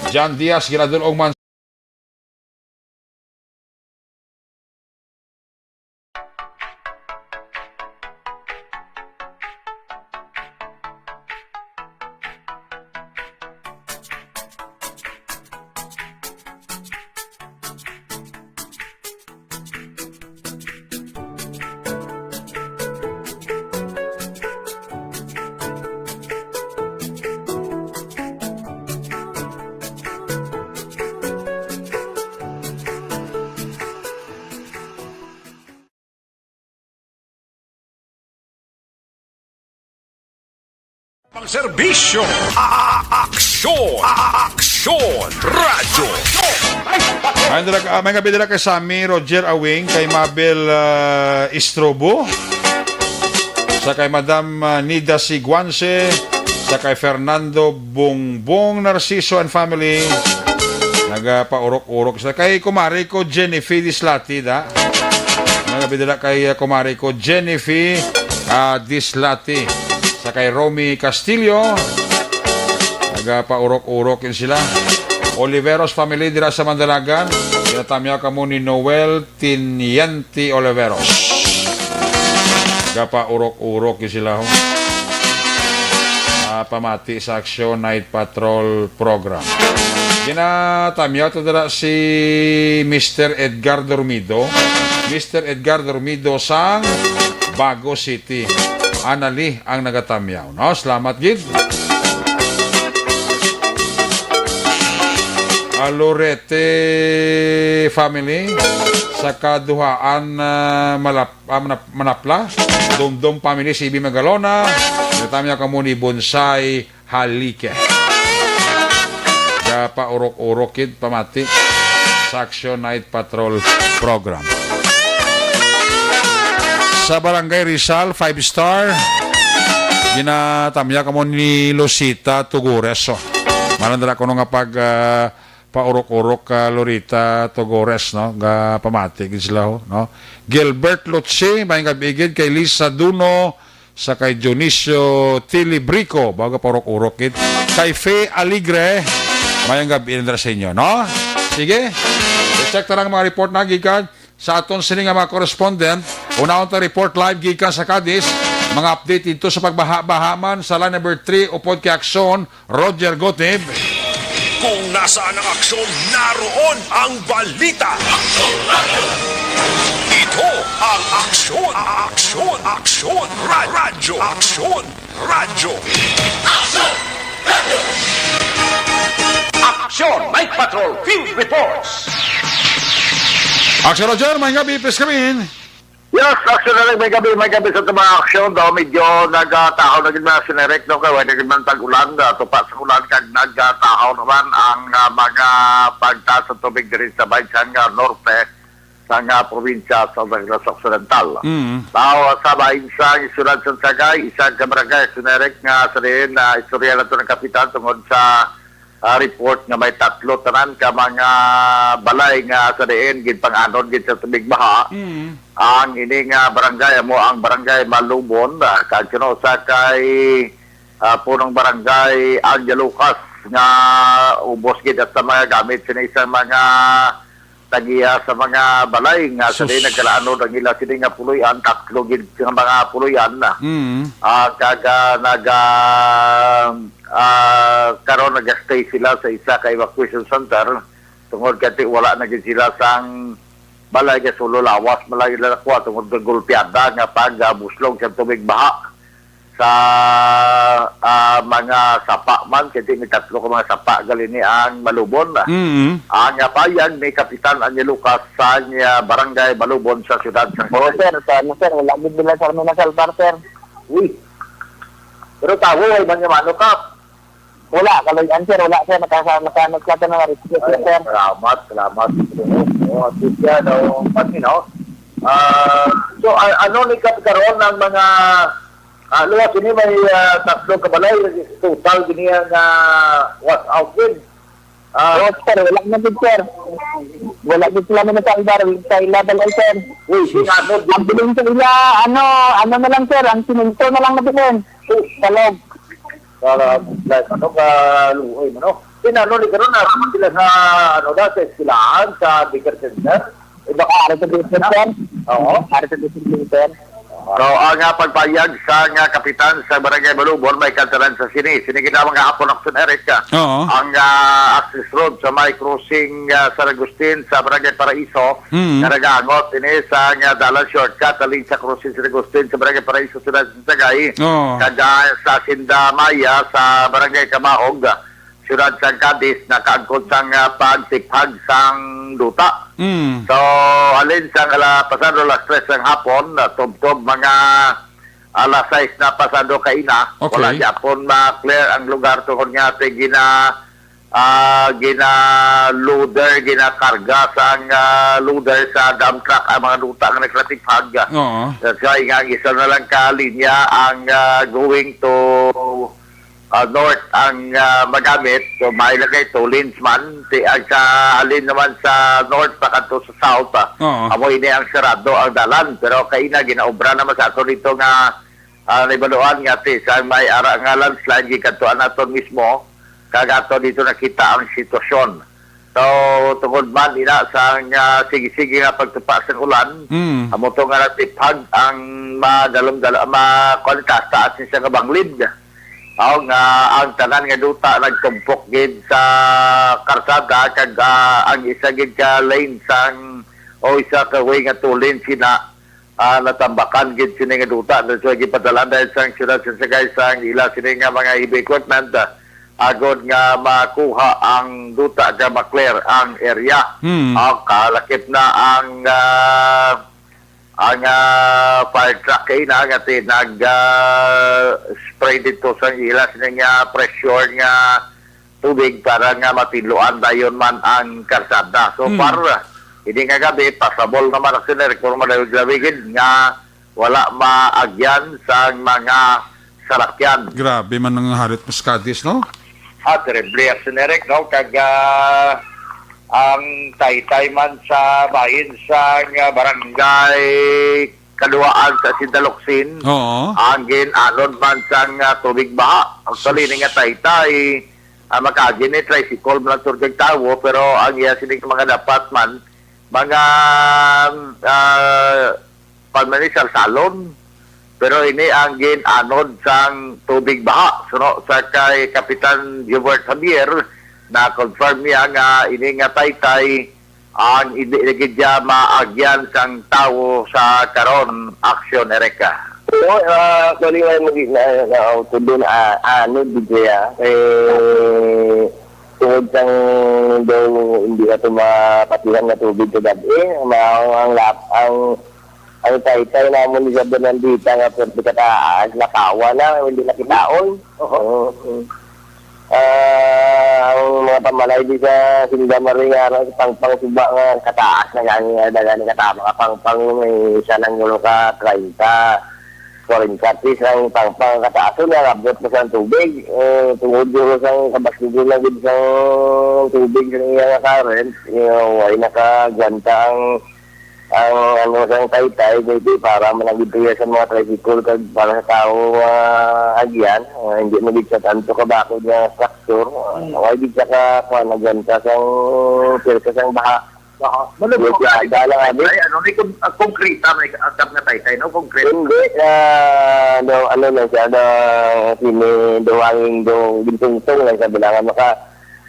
John Diaz, ginadulong man Pang serbisyo. A-, a-, aksyon. A-, a-, aksyon. Radyo. Ay, dala, ah, may gabi dala kay Sammy Roger Awing, kay Mabel, ah, Istrobo, sa kay Madam, ah, Nida Siguanse, sa kay Fernando Bongbong Narciso and family. Nagapaurok-urok sila kay kumari ko Jennifer Dislati, da. May gabi dala kay, ah, kumari ko Jennifer, ah, Dislati, sa kay Romy Castillo. Nagapaurok-urok yun sila. Oliveros family dira sa Mandalagan. Ginatamyaw kamo ni Noel Tiniente Oliveros. Gapaurok-urok yun sila, ho. Ah, pamati sa Aksyon Night Patrol Program. Ginatamyaw to dira si Mister Edgar Dormido. Mister Edgar Dormido sang Bago City. Anali ang nagatamyaw, no? Salamat gid. Alorete family sa kaduhaan, ah, malap-, ah, manap-, manapla. Dumdum family, C B Magalona. Natamyaw kamo ni Bonsai Halike. Gapaurok-urok gid pamati sa Action Night Patrol Program. Sa Barangay Rizal, five star. Ginatamya kamo ni Lucita Tugures, oh. Manandala ko nga pag, ah, paurok-urok ka Lorita Tugures, no? Ga pamati gid sila, ho, no? Gilbert Lotse, may gabi gid kay Lisa Duno, sa kay Dionisio Tilibrico, baga paurok-urok gid. Kay Fe Alegre, mayang gabi na sa inyo, no? Sige, i-check ta lang mga report na gikan sa aton sini nga mga correspondent. Unahon ta report live gikan sa Cadiz. Mga update dito sa pagbaha-baha man sa line number three upod kay Aksyon, Roger Gotib. Kung nasaan ang aksyon, naroon ang balita. Ito ang Aksyon, Aksyon, Aksyon, Ra-, Radyo, Aksyon, Radyo. Aksyon! Aksyon! Night Patrol Field Reports! Aksyon, Roger, may gabi, please come in. Yes, actually, may gabi, may gabi sa mga aksyon. Daw medyo nagatahaw na gid mga sinerek, no? Kay wala gid man tag-ulan, ah, tupa sa ulan, kag nagatahaw naman ang, ah, mga pagtaas sa tubig diri sa bahin sang, ah, norte sang, ah, probinsya sa Negros Occidental. Mm. Daw sa bahin sang siyudad sang Sagay, isa ka barangay sinerek nga sa diin na istorya nato ng kapitan tungod sa ah, report nga may tatlo tanan ka mga balay nga sa diin ginpang-anod gid sa tubig baha. Mm. Ang ini nga barangay amo ang barangay Malubon, ah, kag sino sa kay, ah, punong barangay Angel Lucas nga ubos gid sa mga gamit sini sa mga tagiya sa mga balay nga sa Sus. Diin nagkalaanod ang ila sini nga puloy-an, tatlo gid nga mga puloy-an na. Mm. Ah, kag, ah, nag, ah, ah, karon nag-stay sila sa isa ka evacuation center tungod kay wala na gid sila sang balay kay sulo lawas, malayo lang nakuha tungod sa gulpiada nga pagbuslog sa tubig baha sa, ah, mga sapa man, kay di may tatlo ka mga sapa gali ni ang Malubon. Mm. Ang, ah, payag ni Kapitan Angel Lucas sa, ah, Barangay Malubon sa siyudad sa Oo, sir. Sa ano, sir? Wala gid nila sa amin na salbar, sir. Uy. Pero tawo, ay man yung ano ka. Wala, kaloy-an, sir. Wala, sir. Nakasa-, naka-, nagkata na rescue, Ay, sir. Salamat, salamat. Oo, at least yan, oh, pati, no? Ah, so, a-, ano ni Kap karon ang mga, ah, luwas ini may, ah, tatlo ka balay, total gini nga wash out din. Ah, Oh, sir, wala na gid, sir. Wala gid sila na nasalbar sa ila balay, sir. Uy, sinanod din. Ang bilin sa ila, ano, ano na lang, sir, ang simento na lang nabilin. Sa loob. Para, like, ano, kaluoy, ano? Sinanod din karon, naraman sila sa, ano, da, sa eskwelahan, sa daycare center. Iba ka, Ari sa daycare, sir. Oo. Ari sa daycare, sir. So, ang, ah, pagpayag sa nga kapitan sa Barangay Malubon, may kantanan sa sini. Sini kita mga hapon, Action Eric, ah. Oo. Ang, ah, access road sa may crossing, ah, San Agustin sa Barangay Paraiso, Mm. nga nagaangot ini sa nga dalan shortcut alin sa crossing San Agustin sa Barangay Paraiso, Siyudad sa Sagay. Oo. Kag, ah, sa Hacienda Maya sa Barangay Kamaog, siyudad sang Cadiz, nakaangkon sang, ah, pagsiphag sang duta. Mm. So, halin sang ala-, pasado alas tres sang hapon, ah, tubtob mga, alas sais na pasado kaina. Okay. Wala gyapon ma-clear ang lugar tungod nga ti gina, ah, gina-loader, ginakarga sang, ah, loader sa dump truck ang mga duta nga nagkatiphag. Oo. That's why nga ang isa na lang ka linya ang, ah, going to, ah, north ang, ah, magamit. So, may lang kay two lanes man. Ti, ang sa halin naman sa north, pakadto sa south, ah, Oo. amo ini ang sarado ang dalan. Pero kaina, ginaobra naman sa ato dito nga, ah, nahibaluan nga ti sa may ara nga landslide, gikadtuan naton mismo, kag ato dito nakita ang sitwasyon. So, tungod man ina sa nga sige-sige nga pagtupa sang ulan, Mm. amo to nga natiphag ang madalom-dal-, ma-, kuwan, taas-taas ni sa nga banglid. Aw nga ang tanan nga duta nagtumpok gid sa karsada, kag, ah, ang isa gid ka lane sang, o isa ka way nga two lane sina, ah, natambakan gid sini nga duta. That's why gipadala dahil sang siyudad sa Sagay sang ila sini nga mga heavy equipment, ah, agod nga makuha ang duta nga ma-clear ang area. Hmm. Ang kalakip na ang, ah, ang, ah, fire truck kay na nga ti-, nag, ah, spray dito sa ila sini nga pressure nga tubig para nga matinluan dayon man ang karsada. So Hmm. far, ini nga gabi, pasabol naman ang sinerik, pero madayog gabi gid nga wala maagyan sang mga salakyan. Grabe man ang Harriet Muscadis, no? Ah, terrible ang sinerik, no? Kag, ah, ang taytay man sa bahin sang, ah, barangay Kaduhaan sa Sindaloksin, Oo. ang gin-anod man sang, ah, tubig baha. Actually, Sus. ini nga taytay, ah, makaagi ni tricycle man ang turgag tawo, pero ang iya sining mga dapat man, mga, ah, pamanisalsalon. Pero ini ang gin-anod sang tubig baha. Suno sa kay Kapitan Gilbert Javier, na-confirm niya nga ini nga taytay ang hindi na gid siya maagyan sang tawo sa karon, Aksyon Erika. Oo, ah, actually, wala mo di na, na, na, auto doon, ah, ano, di kaya, eh, tungod sang daw hindi na ito mapatihan na tubig kagabi, ma-, ang, ang lap-, ang, ang taytay namon ni Isabel nandita nga pwerte kataas, nakawa na, hindi nakitaon. Oo. Oo. Ah, ang mga pamalay di sa Sindamaring, ara sa Pangpang suba nga kataas na gani, nga daghan nga katama ka Pangpang, may isa lang ulo ka treinta, forty feet ang Pangpang kataas na, abot pa sa tubig. Eh, tungod dito sa kabaskugon na gid sa tubig sa iya nga current, you know, way nakagwanta ang ang, ano, sang taytay, maybe para man ang gituya sa mga tricycle kag para sa tawo nga agyan, ah, hindi mo gid siya tanto kabakod nga structure, ah, Mm. wala gid siya ka, kuwan, agyan ka sang, pirsa sang baha. Aha. Malubog Yung ka, tiyada lang, abi. Ay, ano, may kon-, ah, konkreta, may atap nga taytay, no? Konkreta. Hindi, ah, do, ano lang siya, do, sini, do, hangin, do, gintungtong lang siya, bilangan maka,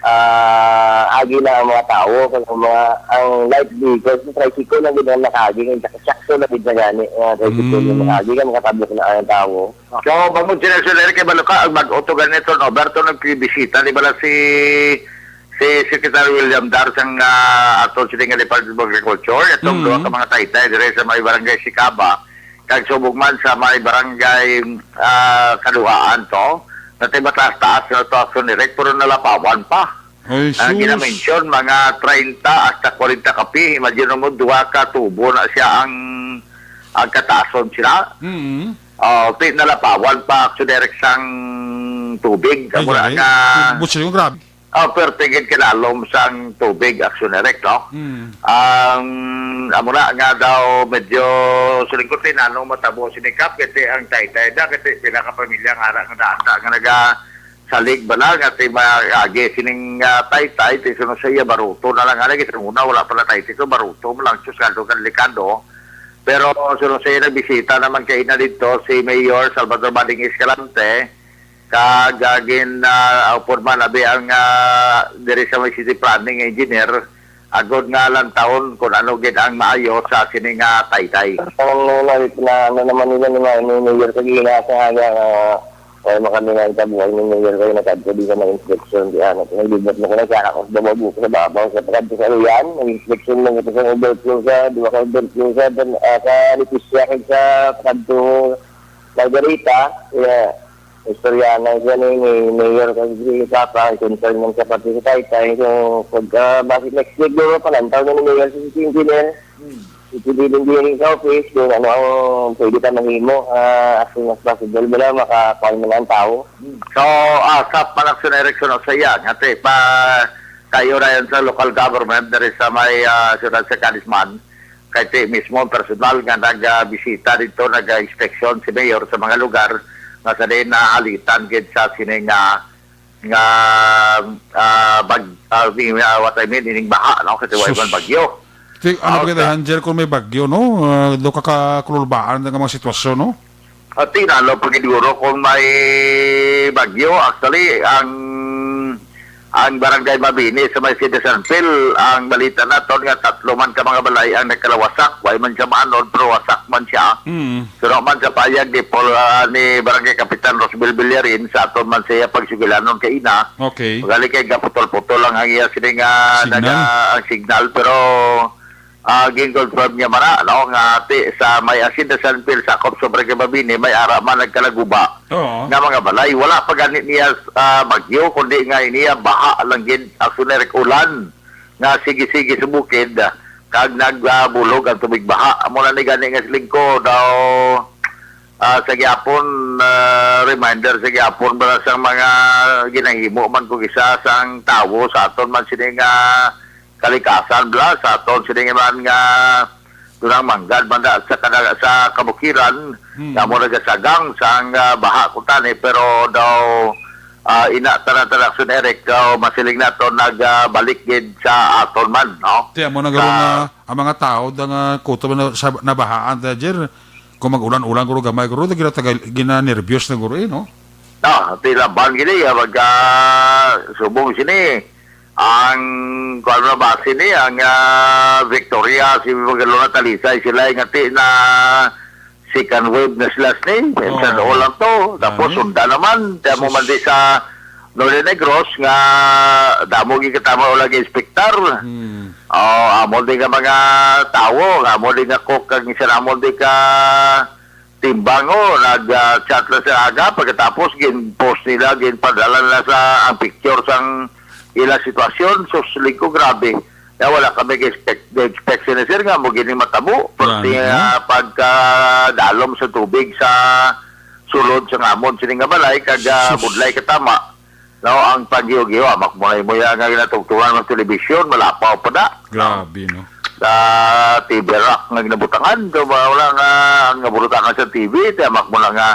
ah, agi na ang mga tawo, kag ang mga, ang light vehicles, ang tricycle lang gid ang nakaagi, ang sakto lang gid na gani, ang tricycle yung Mm. nakaagi, kag makatabok na ang tawo. So, bangod sila, sila, kay balo ka, ang bag-o to gani turnover to, nagbisita, di ba, si, si Secretary William Dar sang, ah, ato sila nga Department of Agriculture, itong Mm. duha ka mga taytay, dire sa may barangay Sicaba, kag subong man sa may barangay, ah, Kaduhaan to, natay mataas-taas na to, Aksyon Erika, pero nalapawan pa. Ay, Ang sus. Gina-mention, mga treinta hasta kwarenta ka feet. Imagine mo, duha ka tubo na siya ang, ang kataason sila. Mm. Oh, ti-, nalapawan pa, Aksyon Erika, sang tubig. Ay, Amo na grabe. nga, Butsi ko, grabe. Oh, pero tingin kinalom sang tubig, Aksyon Erika, no? Mm. Ang, amo na nga daw, medyo sulingkot, eh, nano matabo sinikap, kasi ang taytay da, kasi pinakapamilya nga ara nga daan, nga naga, salig bala nga ti maagi sining, ah, taytay, ti suno sa iya, baruto na lang. Nga lagi sa una, wala pa na taytay, so baruto mo lang, sus, kado ka delikado. Pero suno sa iya, nagbisita naman kay na dito si Mayor Salvador Bading Escalante, kag, ah, gin, ah, upod man, abi ang, ah, diri sa may city planning engineer, agod nga lantawon kung ano gid ang maayo sa sini nga taytay. Ang nangit na ano naman nila ni Ma-, ni Mayor Kagina sa nga, ah, wala man kami nga itabuhay ni Mayor kay nakadto di sa mga inspection, di ano, naglibot mo ko na siya, ako sa babaw, sa babaw, sa pagkadto sa Luyan, nag-inspection mo ko sa overflow sa, di ba ka overflow sa, ah, sa Leticia, kag sa pagkadto Margarita, yeah, istorya na siya ni, ni Mayor kag si Papa, concern man sa pati sa taytay. So, pag, ah, basi next week, duro pa lang, tawag na ni Mayor sa city engineer. Hmm. Ito din din sa office, kung ano ang pwede ka mahimo, ah, as soon as possible, wala, makakuha mo lang ang tao. Hmm. So, ah, sa Palacio na Erickson o saya, ngati pa kayo na yan sa local government, there is sa may, ah, siyudad sa Canisman, kay ti mismo ang personal nga nagbisita dito, nag-inspeksyon si Mayor sa mga lugar nga sa din nahalitan gid sa sini nga, nga, ah, bag-, ah, di, ah, what I mean, ining baha, no? Kasi wala Sus. man bagyo. Ti-, ano Ah, ba kita, okay. Hanger, kung may bagyo, no? Ah, do ka kakululbaan nga mga sitwasyon, no? At tinalo pa gid guro kung may bagyo. Actually, ang, ang Barangay Mabini sa may City San Phil, ang balita naton nga tatlo man ka mga balay ang nagkalawasak. Way man siya maanod, pero wasak man siya. Mm. Suno man sa payag ni Paul, ah, ni Barangay Kapitan Rosbel Villarin, sa aton man siya pagsugilanon kaina. Okay. Ugali kay gaputol-putol lang ang iya sini nga Signal? naga-, ang signal, pero, ah, gin-confirm niya man na, no, nga ti sa may Hacienda San Phil, sakop sa Barangay Mabini, may ara man nagkalaguba Oo. nga mga balay. Wala pa gani niya, ah, bagyo, kundi nga iniya baha lang gid, actually, ulan nga sige-sige sa bukid, ah, kag nagbulog ang tubig baha. Amo na ni gani nga siling ko daw, ah, sa gyapon, ah, reminder sa gyapon bala sa mga ginahimo man kung isa sang tawo sa aton man sini nga kalikasan bala, sa aton sini man nga dunang manggad man da sa kada-, sa kabukiran, Hmm. nga mo nagasagang sang, ah, baha kutani, pero daw, ah, ina tanan talaksyon, Eric, daw masiling nato nagbalik gid sa aton man, no? Ti, amo na garo Sa nga ang mga tao da nga kutob na sa nabahaan da, Jer. Kung mag-ulan-ulan guro gamay guro, da gina-, tagal-, gina-nervyos na guro, eh, no? Ah, ti laban gini, ah, magka subong sini. Ang, kuwan na ba, sini, ang, ah, Victoria, si Magalona, Talisay, sila nga ti na second wave na sila sini. Minsan Oo. all lang to. Tapos Dami. sunda naman. Kaya mo Sus. man di sa Northern Negros nga damo gid katama o lagi inspektar. Hmm. Oh, amo di nga mga tawo, nga amo di nga cook, kag minsan amo di ka timbang, oh, nag, ah, chat lang sa aga, pagkatapos gin-post nila, ginpadala na sa ang picture sang ila sitwasyon. Sus, lingko, grabe. Kaya wala kami ga-expect, ga-expect sini, sir, nga mo gini matabo. Grabe, Pati, no? ah, pagkadalom sa tubig sa sulod sa ngamon sini nga balay, kag, ah, Sus. budlay katama. No, ang paggiyo-giyo, amak mo na imo ya nga ginatugtugan ng telebisyon, malapaw pa da. Grabe, no? Sa T V rack nga ginabutangan, so, wala nga, ang nabutangan sa T V, ti amak mo na nga,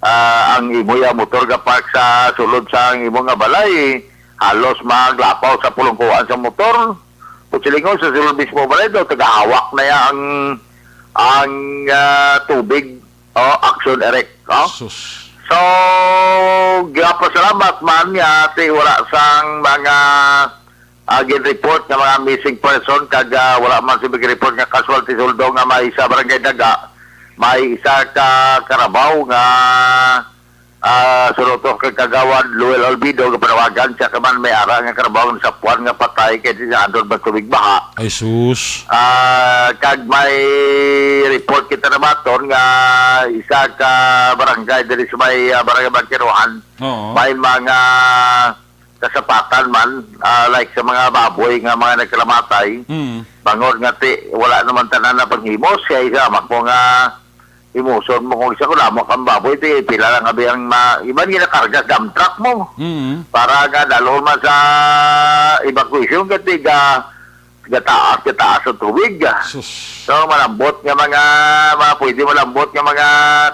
ah, ang imo ya motor ga park sa sulod sa ang imo nga balay, halos maglapaw sa pulungkuan sa motor. Kung silingon sa sulod mismo balay daw, tagahawak na ya ang, ang, ah, tubig. Oh, action, Eric, no? Sus. So, gapasalamat man nga ti wala sang mga, ah, gin-report nga mga missing person, kag, ah, wala man sila gin-report nga casualty, although nga may isa barangay Daga, may isa ka karabaw nga, ah, suno to kay Kagawad Luel Olvido, nga panawagan siya ka man may ara nga karabaw nga sapuan nga patay kay siya andon ba tubig baha. Ay, sus. Ah, kag may report kita nabaton nga isa ka barangay diri sa may, ah, Barangay Bangkiruhan, Oo. may mga kasapatan man, ah, like sa mga baboy nga mga nagkalamatay. Mm. Bangod nga ti, wala naman tanan na panghimos, kaya isa, amak mo nga imuson mo kung isa ko lamok ang baboy, ti pila lang abi ang ma-, iban ginakarga sa dump truck mo. Mm. Para nga dalhon man sa evacuation, kati ga, gataas, gataas ang tubig. Sus. So, malambot nga mga, mga pwede malambot nga mga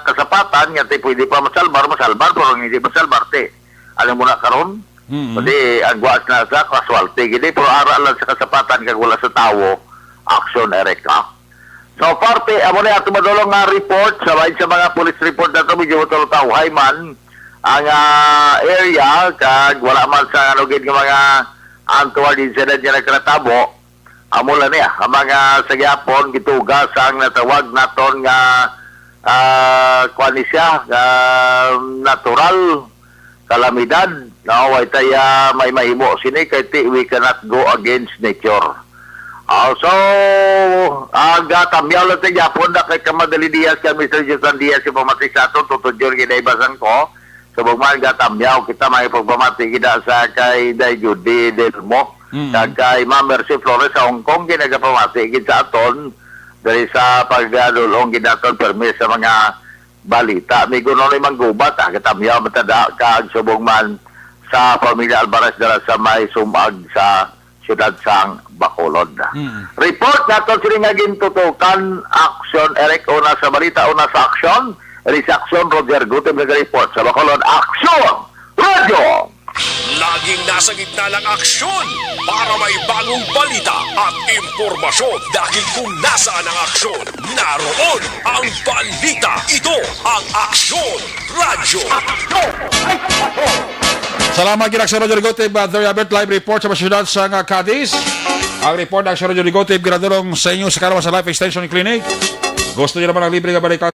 kasapatan, nga ti pwede pa masalbar, masalbar, pero hindi masalbar, ti. Alam mo na karon? Mm. Kundi, ang guas na sa casualty, gini, pero ara lang sa kasapatan, kag wala sa tawo, action, Eric, ha? So, parte, amo na ato madulong nga report, sa bahin sa mga police report na to, medyo matulutawhay man ang, ah, area, kag wala man sa ano gid nga mga untoward incident nga nagkatabo. Amo lang niya, ang mga sa gyapon, gituga sa ang natawag naton nga, ah, kuwan ni siya, ah, natural kalamidad, no? Way tay, ah, may mahimo sini kay ti, we cannot go against nature. Ah, so, ah, gatamyaw lang ta gyapon na kay Kamadali Diaz, kay Mister Jason Diaz, yung pamati sa aton, Tuto Jun, Ginay Basangko. Subong man, gatamyaw kita may pagpamati kita sa kay Day Judy Delmo, Mm. kag kay Ma'am Mercy Flores sa Hong Kong, ginagapamati gid sa aton, diri sa pagdulong gid naton permi sa mga balita. Amigo Nonoy Manggubat, ah, gatamyaw man ta da, kag subong man sa pamilya Alvarez dira sa may sumag sa siyudad sang Bacolod. Mm. Report naton sini nga gintutukan, Aksyon Eric, una sa balita, una sa aksyon. Eri sa aksyon, Roger Gutim nag-report sa Bacolod. Aksyon! Radyo! Laging nasa gitna ng aksyon para may bagong balita at impormasyon, dahil kung nasaan ang aksyon, naroon ang balita. Ito ang Aksyon Radyo. Salamat gid sa Roger Gutib, uh, Doria Bert, live report sa mga syudad sa nga Cadiz. Ang report ng Sir Roger Gutib, ginadulong sa inyo sa Karawan sa Life Extension Clinic. Gusto niyo naman ang libre nga balikan?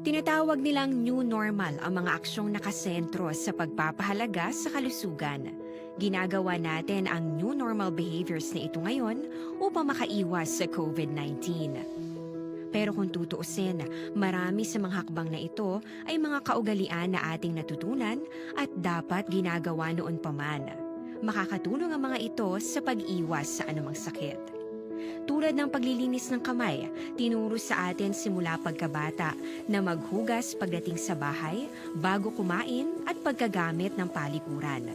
Tinatawag nilang new normal ang mga aksyong nakasentro sa pagpapahalaga sa kalusugan. Ginagawa natin ang new normal behaviors na ito ngayon upang makaiwas sa covid nineteen. Pero kung tutuusin, marami sa mga hakbang na ito ay mga kaugalian na ating natutunan at dapat ginagawa noon pa man. Makakatulong ang mga ito sa pag-iwas sa anumang sakit. Tulad ng paglilinis ng kamay, tinuro sa atin simula pagkabata na maghugas pagdating sa bahay, bago kumain, at pagkagamit ng palikuran.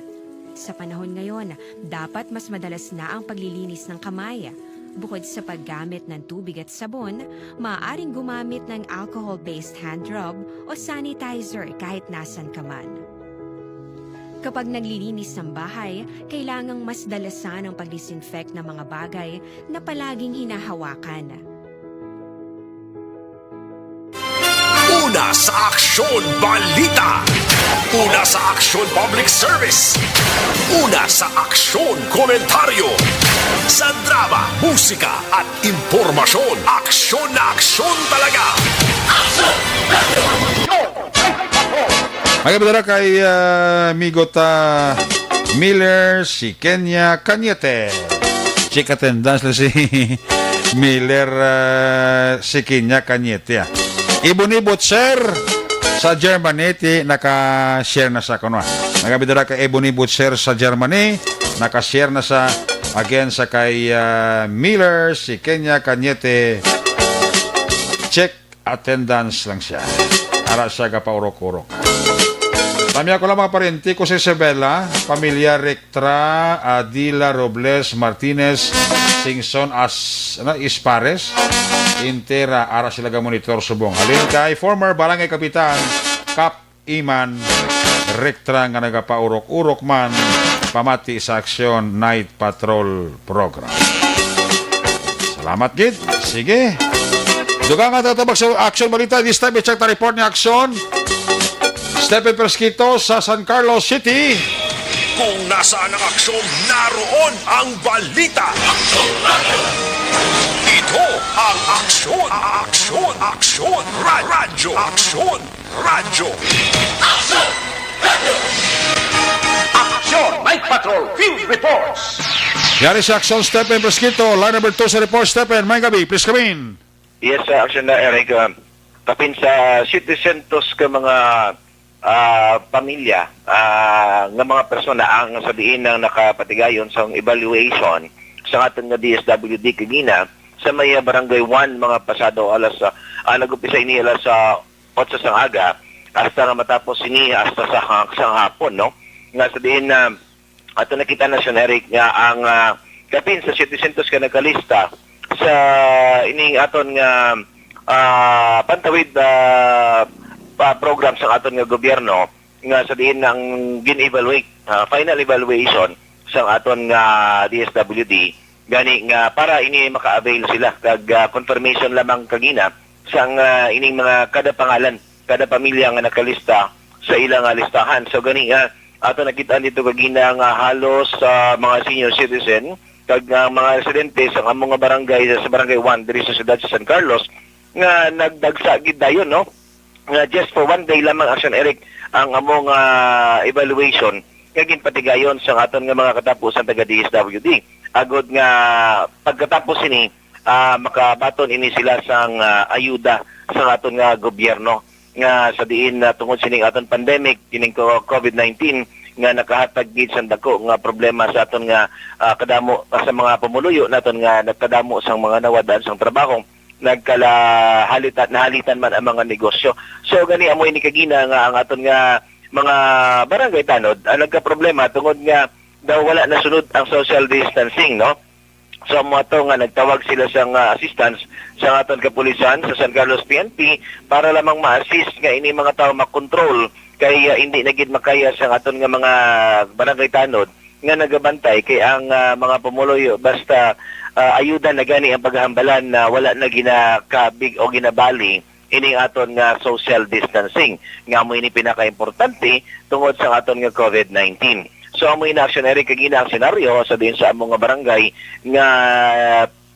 Sa panahon ngayon, dapat mas madalas na ang paglilinis ng kamay. Bukod sa paggamit ng tubig at sabon, maaaring gumamit ng alcohol-based hand rub o sanitizer kahit nasan ka man. Kapag naglilinis ng bahay, kailangang mas dalasan ang pag-disinfect ng mga bagay na palaging hinahawakan. Una sa Aksyon Balita. Una sa Aksyon Public Service. Una sa Aksyon Komentaryo. Sa drama, musika, at impormasyon, aksyon na aksyon talaga. Magandang kay, ah, amigo ta Miller, si Kenya Cañete. Check attendance lang si Miller, ah, si Kenya Cañete, ah. Ebony Butcher sa Germany, ti naka-share na sa kuno, ah. Nagabidara kay Ebony Butcher sa Germany, naka-share na sa, again, sa kay, ah, Miller, si Kenya Cañete. Check attendance lang siya. Ara siya gapaurok-urok. Kami ako lang mga parente ko si Isabela, pamilya Rectra, Adila Robles Martinez, Singson as, ano, Ispares, Intera, ara sila ga monitor subong. Halin kay former barangay kapitan, Kap Iman Rectra nga nagapaurok-urok man pamati sa Aksyon Night Patrol Program. Salamat gid. Sige. Dugang nga tatabag sa Aksyon Balita. This time, i-check ta report ni Aksyon Stephen Fresquito sa San Carlos City. Kung nasaan ang aksyon, naroon ang balita. Ito ang Aksyon, Aksyon, Aksyon, Ra-, Radyo Aksyon. Radyo. Aksyon! Night Patrol Field Reports. Yari sa Aksyon, Stephen Fresquito. Line number two sa report, Stephen. May gabi, please come in. Yes, uh, Aksyon na, Eric. Uh, kapin sa setecientos ka mga, ah, pamilya, ah, nga mga persona ang sa diin ang nakapatigayon sa evaluation sa aton nga D S W D kagina sa may, ah, Barangay one, mga pasado alas, ah, ah, nag-umpisa ini alas, ah, otso sang aga hasta nga matapos ini hasta sa ha-, sa hapon, no? Nga sa diin na ato nakita na, Sir Eric, nga ang, ah, kapin sa setecientos ka nakalista sa ining aton nga, ah, pantawid, ah, pa program sa aton nga gobyerno nga sa diin ang gin-evaluate, ah, final evaluation sa aton nga D S W D gani nga para ini maka-avail sila kag, ah, confirmation lamang kagina sang, ah, ining mga kada pangalan, kada pamilya nga nakalista sa ilang, ah, listahan. So gani nga ato nakita dito kagina nga halos, ah, mga senior citizen kag, ah, mga residente sa among nga barangay, sa Barangay one diri sa siyudad sa San Carlos nga nagdagsa gid dayon, no? Nga just for one day lamang, Action Eric, ang among, ah, evaluation nga ginpatigayon sa aton nga mga katapusan taga D S W D. Agod nga pagkatapos ini, ah, makabaton ini sila sang, ah, ayuda sa aton nga gobyerno nga sa diin na tungod sining aton pandemic, kining ko-, covid nineteen, nga nakahatag gid sang dako nga problema sa aton nga, ah, kadamo sa mga pumuluyo naton nga nagkadamo sang mga nawadaan sang trabaho, nagkala-, halitan, nahalitan man ang mga negosyo. So gani amo ini kagina nga ang aton nga mga barangay tanod ang nagkaproblema tungod nga daw wala nasunod ang social distancing, no? So amo ato nga nagtawag sila sang, ah, assistance sa aton kapulisan sa San Carlos P N P para lamang ma-assist nga ini mga tawo makontrol kay, ah, hindi na gid makaya sa aton nga mga barangay tanod nga nagabantay kay ang, ah, mga pumuluyo basta, ah, ayuda na gani ang paghambalan na wala na ginakabig o ginabali ining aton nga social distancing nga amo ini pinakaimportante tungod sa aton nga covid nineteen. So amo ini, Action Eric, kagina ang senaryo sa din sa among nga barangay nga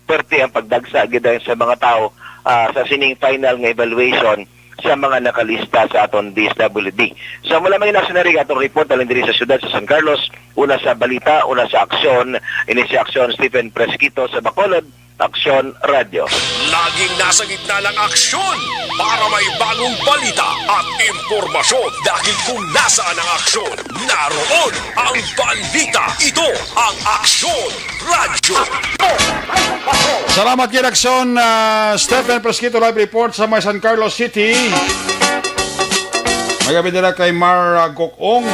perte ang pagdagsa gid sa mga tawo, ah, sa sining final nga evaluation sa mga nakalista sa aton D S W D. So amo lamang ini, Action Eric, atong report halin diri sa siyudad sa San Carlos, una sa balita, una sa aksyon, ini si Aksyon Stephen Presquito sa Bacolod, Aksyon Radyo. Laging nasa gitna ng aksyon para may bagong balita at impormasyon. Dahil kung nasaan ang aksyon, naroon ang balita. Ito ang Aksyon Radyo. Salamat kay Aksyon, ah, Stephen Presquito, live report sa may San Carlos City. May gabi nila kay Mar, ah, Gokong.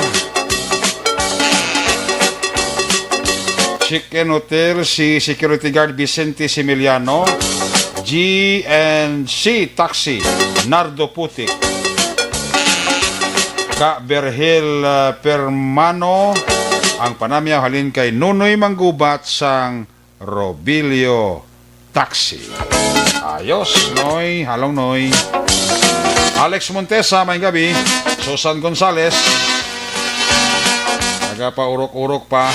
Chicken Hotel, si Security Guard Vicente Similiano, G and C Taxi, Nardo Putik, Ka Berhel, uh, Permano, ang panamyaw halin kay Nunoy Manggubat sang Robilio Taxi. Ayos, Noy. Halong, Noy. Alex Montesa, may gabi. Susan Gonzales. Nagapaurok-urok pa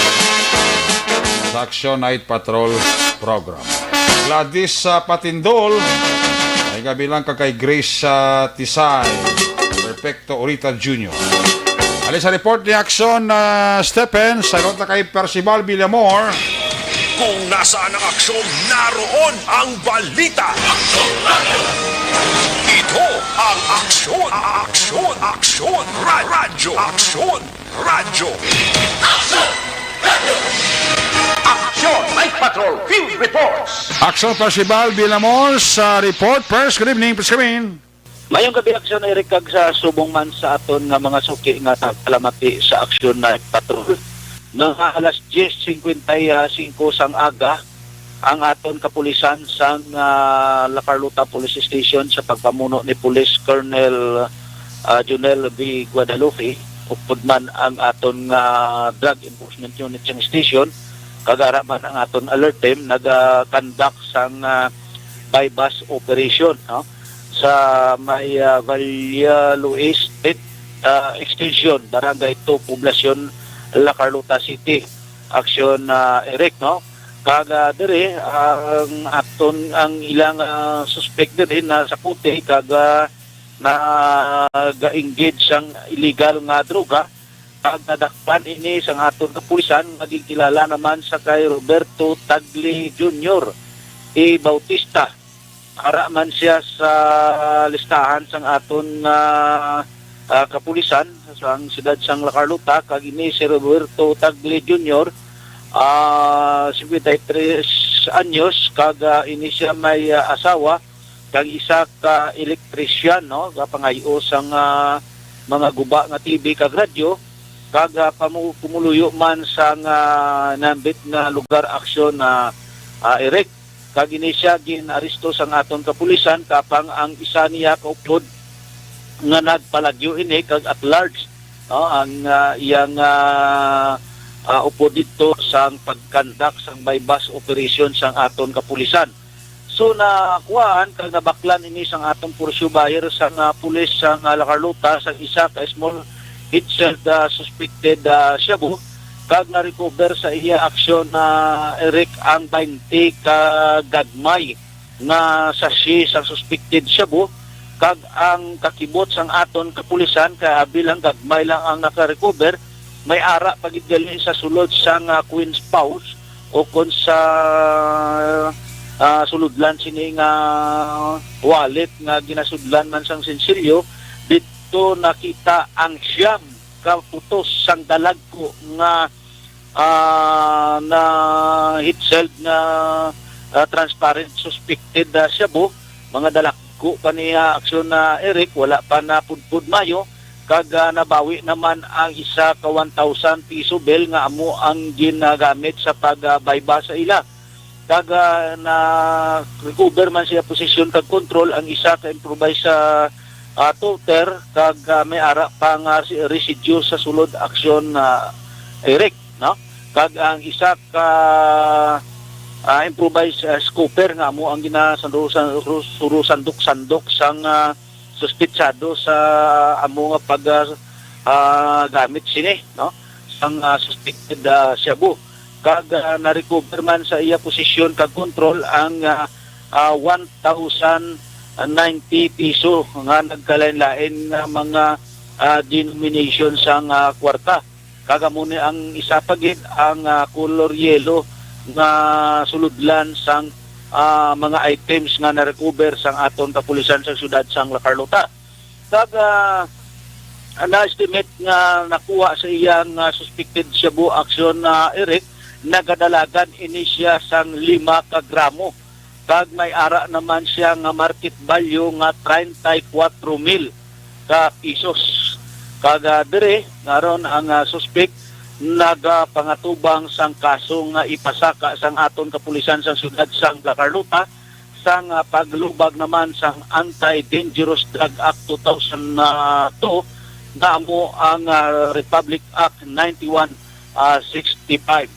sa Action Night Patrol program. Gladys, ah, Patindol. May gabi lang ka kay Grace, ah, Tisay. Perfecto Orita Junior. Ali sa report ni Action, ah, Stephen, sa na kay Percival Villamor. Kung nasaan ang aksyon, naroon ang balita. Ito ang Aksyon, Aksyon, Aksyon, Ra-, Radyo, Aksyon, Radyo. Aksyon, Night Patrol, Field Reports. Action Percival Villamor sa report. First, good evening, please come in. Mayong gabi, Aksyon Eric, kag sa subong man sa aton nga mga suki nga nagpalamati sa Aksyon Night Patrol. Mga alas diyes singkwenta y singko sang aga, ang aton kapulisan sang, ah, La Carlota Police Station sa pagpamuno ni Police Colonel, ah, Junel V Guadalupe, upod man ang aton nga Drug Enforcement Unit sang station, kag ara man ang aton alert team, naga-conduct sang, ah, buy-bust operation, no? Sa may, ah, Valle Luis Street, ah, Extension, Barangay two, Poblacion, La Carlota City. Aksyon, ah, Eric, no? Kag, ah, diri, ang aton, ang ilang, ah, suspek diri na sa puti, kag, ah, nag-engage sang illegal nga droga, kag nadakpan ini sang aton kapulisan nga ginkilala naman sa kay Roberto Tagle Junior E. Bautista. ara man siya sa listahan sang aton nga, ah, kapulisan sang siyudad sang La Carlota, kag ini si Roberto Tagle Junior, ah, cincuenta y tres anyos, kag, ah, ini siya may, ah, asawa kag isa ka elektrisyan, no, gapangay-o sang, ah, mga guba nga T V kag radyo, kag, ah, pamu-, pumuluyo man sang, ah, nambit nga lugar aksyon na, ah, Eric. Kag ini siya gin-aresto sang aton kapulisan, kapang ang isa niya ka upod nga nagpalagyo ini kag at large, no, ang, ah, iyang, ah, ah, upod didto sang pag-conduct sang buy-bust operation sang aton kapulisan. So, nakuhaan kag nabaklan ini sang aton pursue buyer sang, ah, pulis sang, ah, La Carlota sang isa ka small heat-shelled, ah, suspected, ah, shabu, kag na-recover sa iya aksyon na Eric ang twenty ka gagmay nga sachet sang suspected shabu, kag ang kakibot sang aton kapulisan, kay bilang gagmay lang ang naka-recover, may ara pa gid gali sa sulod sang, ah, Queen's Pouch, o kon sa, ah, sulodlan sini nga wallet nga ginasudlan man sang sinsilyo, didto nakita ang siyam ka putos sang dalagko nga, ah, na heat-shelled nga, ah, transparent suspected, ah, shabu. Mga dalagko pa niya aksyon na Eric, wala pa napudpod mayo, kag, ah, nabawi naman ang isa ka one thousand piso bill nga amo ang ginagamit sa pag, ah, buy-bust sa ila. Kag, ah, na-recover man siya posisyon kag kontrol ang isa ka improvised sa, ah, toter, kag, ah, may ara pa nga si-, residue sa sulod aksyon na Eric, no? Kag ang isa ka, ah, improvised, ah, scooper nga amo ang ginasandok-, sandok-sandok sang, ah, suspetsado sa amo nga pag, ah, ah, gamit sini, no, sang, ah, suspected, ah, shabu. Kag, ah, na-recover man sa iya posisyon kag kontrol ang, ah, ah, one thousand ninety piso nga nagkalain-lain nga mga, ah, denomination sang, ah, kwarta. Kag amo ni ang isa pa gid ang, ah, color yellow nga sulodlan sang, ah, mga items nga na-recover sang aton kapulisan sa siyudad sang La Carlota. Kag, ah, na-estimate nga nakuha sa iyang, ah, suspected shabu action na Eric, nagadalagan ini siya sang lima ka gramo. Kag may ara naman siya nga market value nga treinta y cuatro mil ka pisos. Kag, ah, diri, nga ron ang, ah, suspek nagapangatubang sang kaso nga ipasaka sang aton kapulisan sang siyudad sang La Carlota sang, ah, paglubag naman sang Anti-Dangerous Drug Act two thousand two, nga amo ang, ah, Republic Act ninety-one, ah, sixty-five.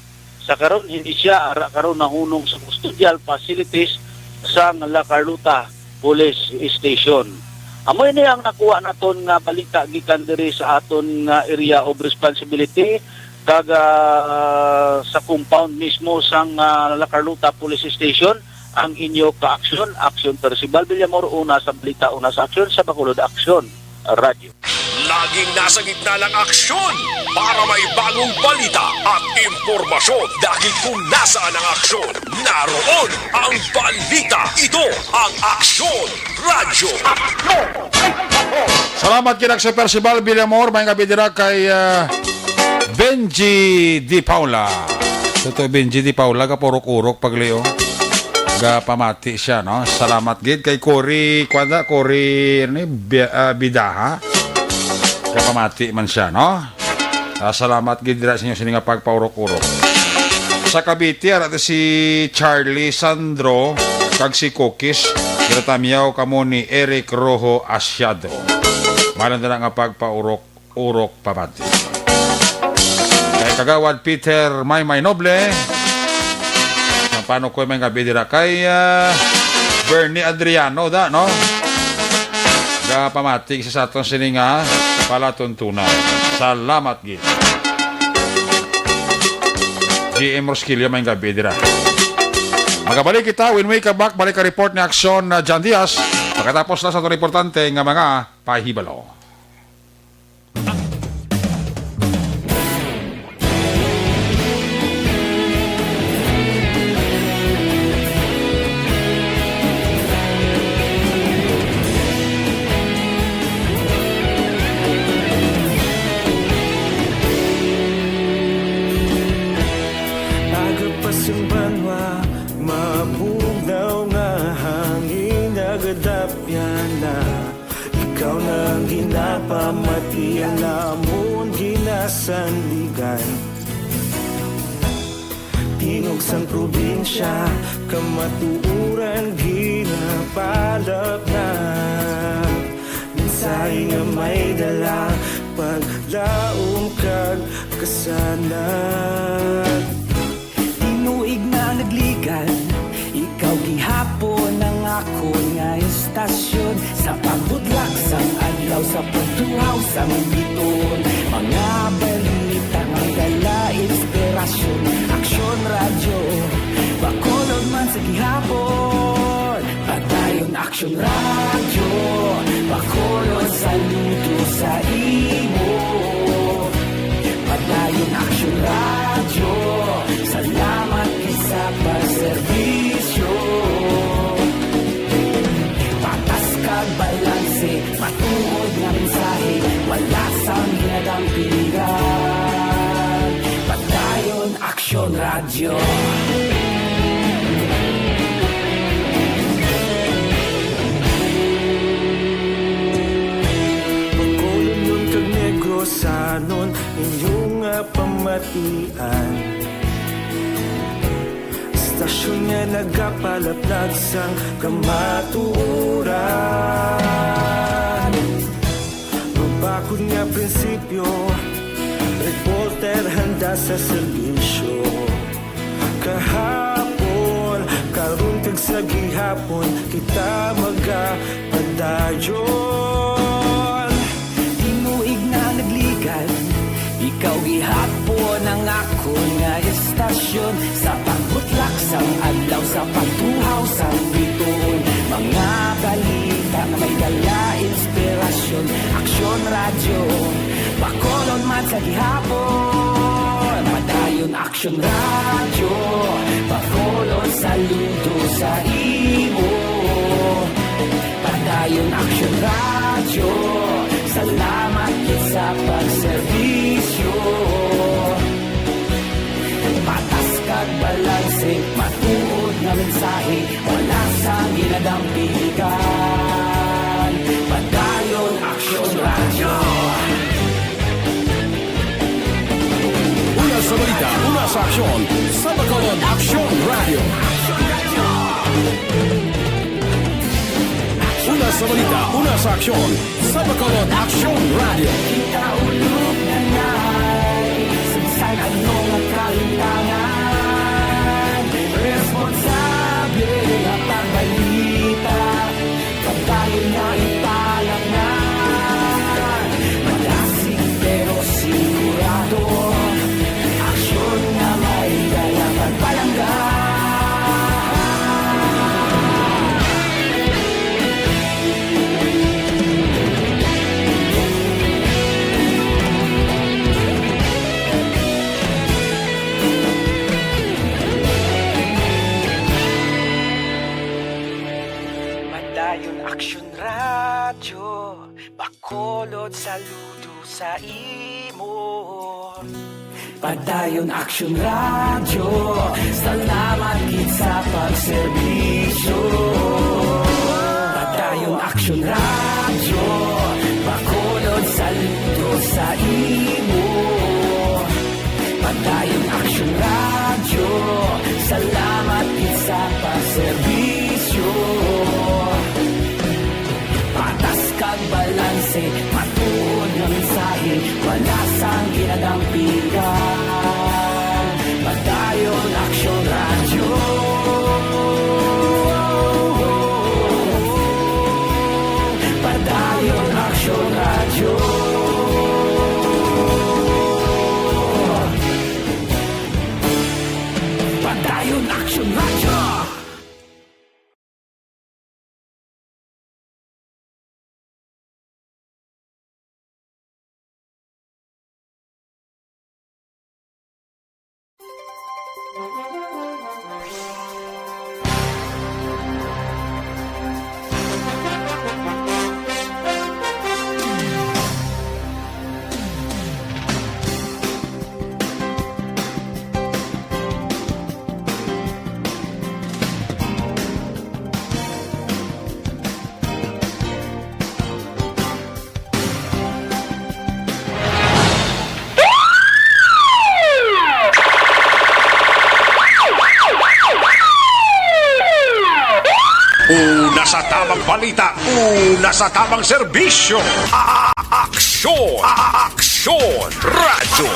Sa karon, hindi siya ara karon nahunong sa custodial facilities sang La Carlota Police Station. Amo ini ang nakuha naton nga balita gikan diri sa aton nga area of responsibility, kag, ah, sa compound mismo sang, ah, La Carlota Police Station ang inyo ka-aksyon, Aksyon Percival Villamor, una sa balita, una sa aksyon, sa Bacolod Aksyon Radyo. Laging nasa gitna ng aksyon para may bagong balita at impormasyon. Dahil kung nasaan ang aksyon, naroon ang balita. Ito ang Aksyon Radyo. Salamat kay Aksyon Percival Villamor, may gabi dira kay, ah, Benji Di Paula. Totoo, Benji Di Paula, kapurok-urok paglio. Gapamati siya, no? Salamat gid kay Cory, kuwan da, Cory, ano ni, Bi-, ah, Bidaha. Gapamati man siya, no? Ah, salamat gid dira sa inyo sini nga pagpaurok-urok. Sa Cavite, ara to si Charlie Sandro kag si Cookies. Ginatamyaw kamo ni Eric Rojo Asiado. Malang dira nga pagpaurok-urok pamati. Kay Kagawad Peter Maymay Noble. Paano ko may gabi dira kay, ah, Bernie Adriano da, no? Gapamati sa aton sini nga palatuntunan. Salamat gid. G M Rosquillo, may gabi dira. Magabalik kita when we come back. Balik ka report ni Aksyon na John Diaz. Pagkatapos na sa aton importante nga mga pahibalo. Ang banwa, mabugnaw nga hangin nagadapyan na. Ikaw na ang ginapamati, ang amon ginasandigan. Tingog sang probinsya, kamatuoran ginapalapnag. Mensahe nga may dala, paglaom kag kasanag. Tinuig na nagligad, ikaw gihapon ang akon nga istasyon. Sa pagbutlak sang adlaw, sa pagtuhaw sang bituon, mga balita nga may dala inspirasyon. Aksyon Radyo, Bacolod man sa gihapon. Padayon Aksyon Radyo, Bacolod, saludo sa imo. Padayon Aksyon Radyo, salamat gid sa pagserbisyo. Patas kag balanse, matuod nga mensahe, wala sang ginadampigan. Padayon Aksyon Radyo. Bacolodnon kag Negrosanon, inyo nga pamatian. Istasyon nga nagapalaplag sang kamatuoran. Mabakod nga prinsipyo, reporter handa sa serbisyo. Kahapon, karon kag sa gihapon, kita magapadayon. Tinuig na nagligad, ikaw gihapon ang akon nga istasyon. Sa pagbutlak sang adlaw, sa pagtuhaw sang bituon, mga balita nga may dala inspirasyon. Aksyon Radyo, Bacolod man sa gihapon. Padayon Aksyon Radyo, Bacolod, saludo sa imo. Padayon Aksyon Radyo, salamat gid sa pagserbisyo. Patas kag balanse, matuod nga mensahe, wala sang ginadampigan. Padayon Aksyon Radyo. Una sa balita, una sa aksyon, sa Bacolod Aksyon Radyo. Una sa balita, una sa aksyon, sa Bacolod Aksyon Radyo. Kita ulog na nay, sa bisan ano nga kalintangan, responsable nga pagbalita, pagdayon nga ipalangnan. Madasig pero sigurado, aksyon nga may dala pagpalangga. Padayon Aksyon Radyo, Bacolod, saludo sa imo. Padayon Aksyon Radyo, salamat gid sa pagserbisyo. Padayon Aksyon Radyo, Bacolod, saludo sa imo. Padayon Aksyon Radyo, salamat gid sa pagserbisyo. Patas kag balanse, matuod nga mensahe, wala sang ginadampigan. Padayon Aksyon Radyo. Padayon Aksyon Radyo. Padayon Aksyon Radyo. Tamang balita, una sa tamang serbisyo. A-, aksyon! A-, aksyon! Radyo!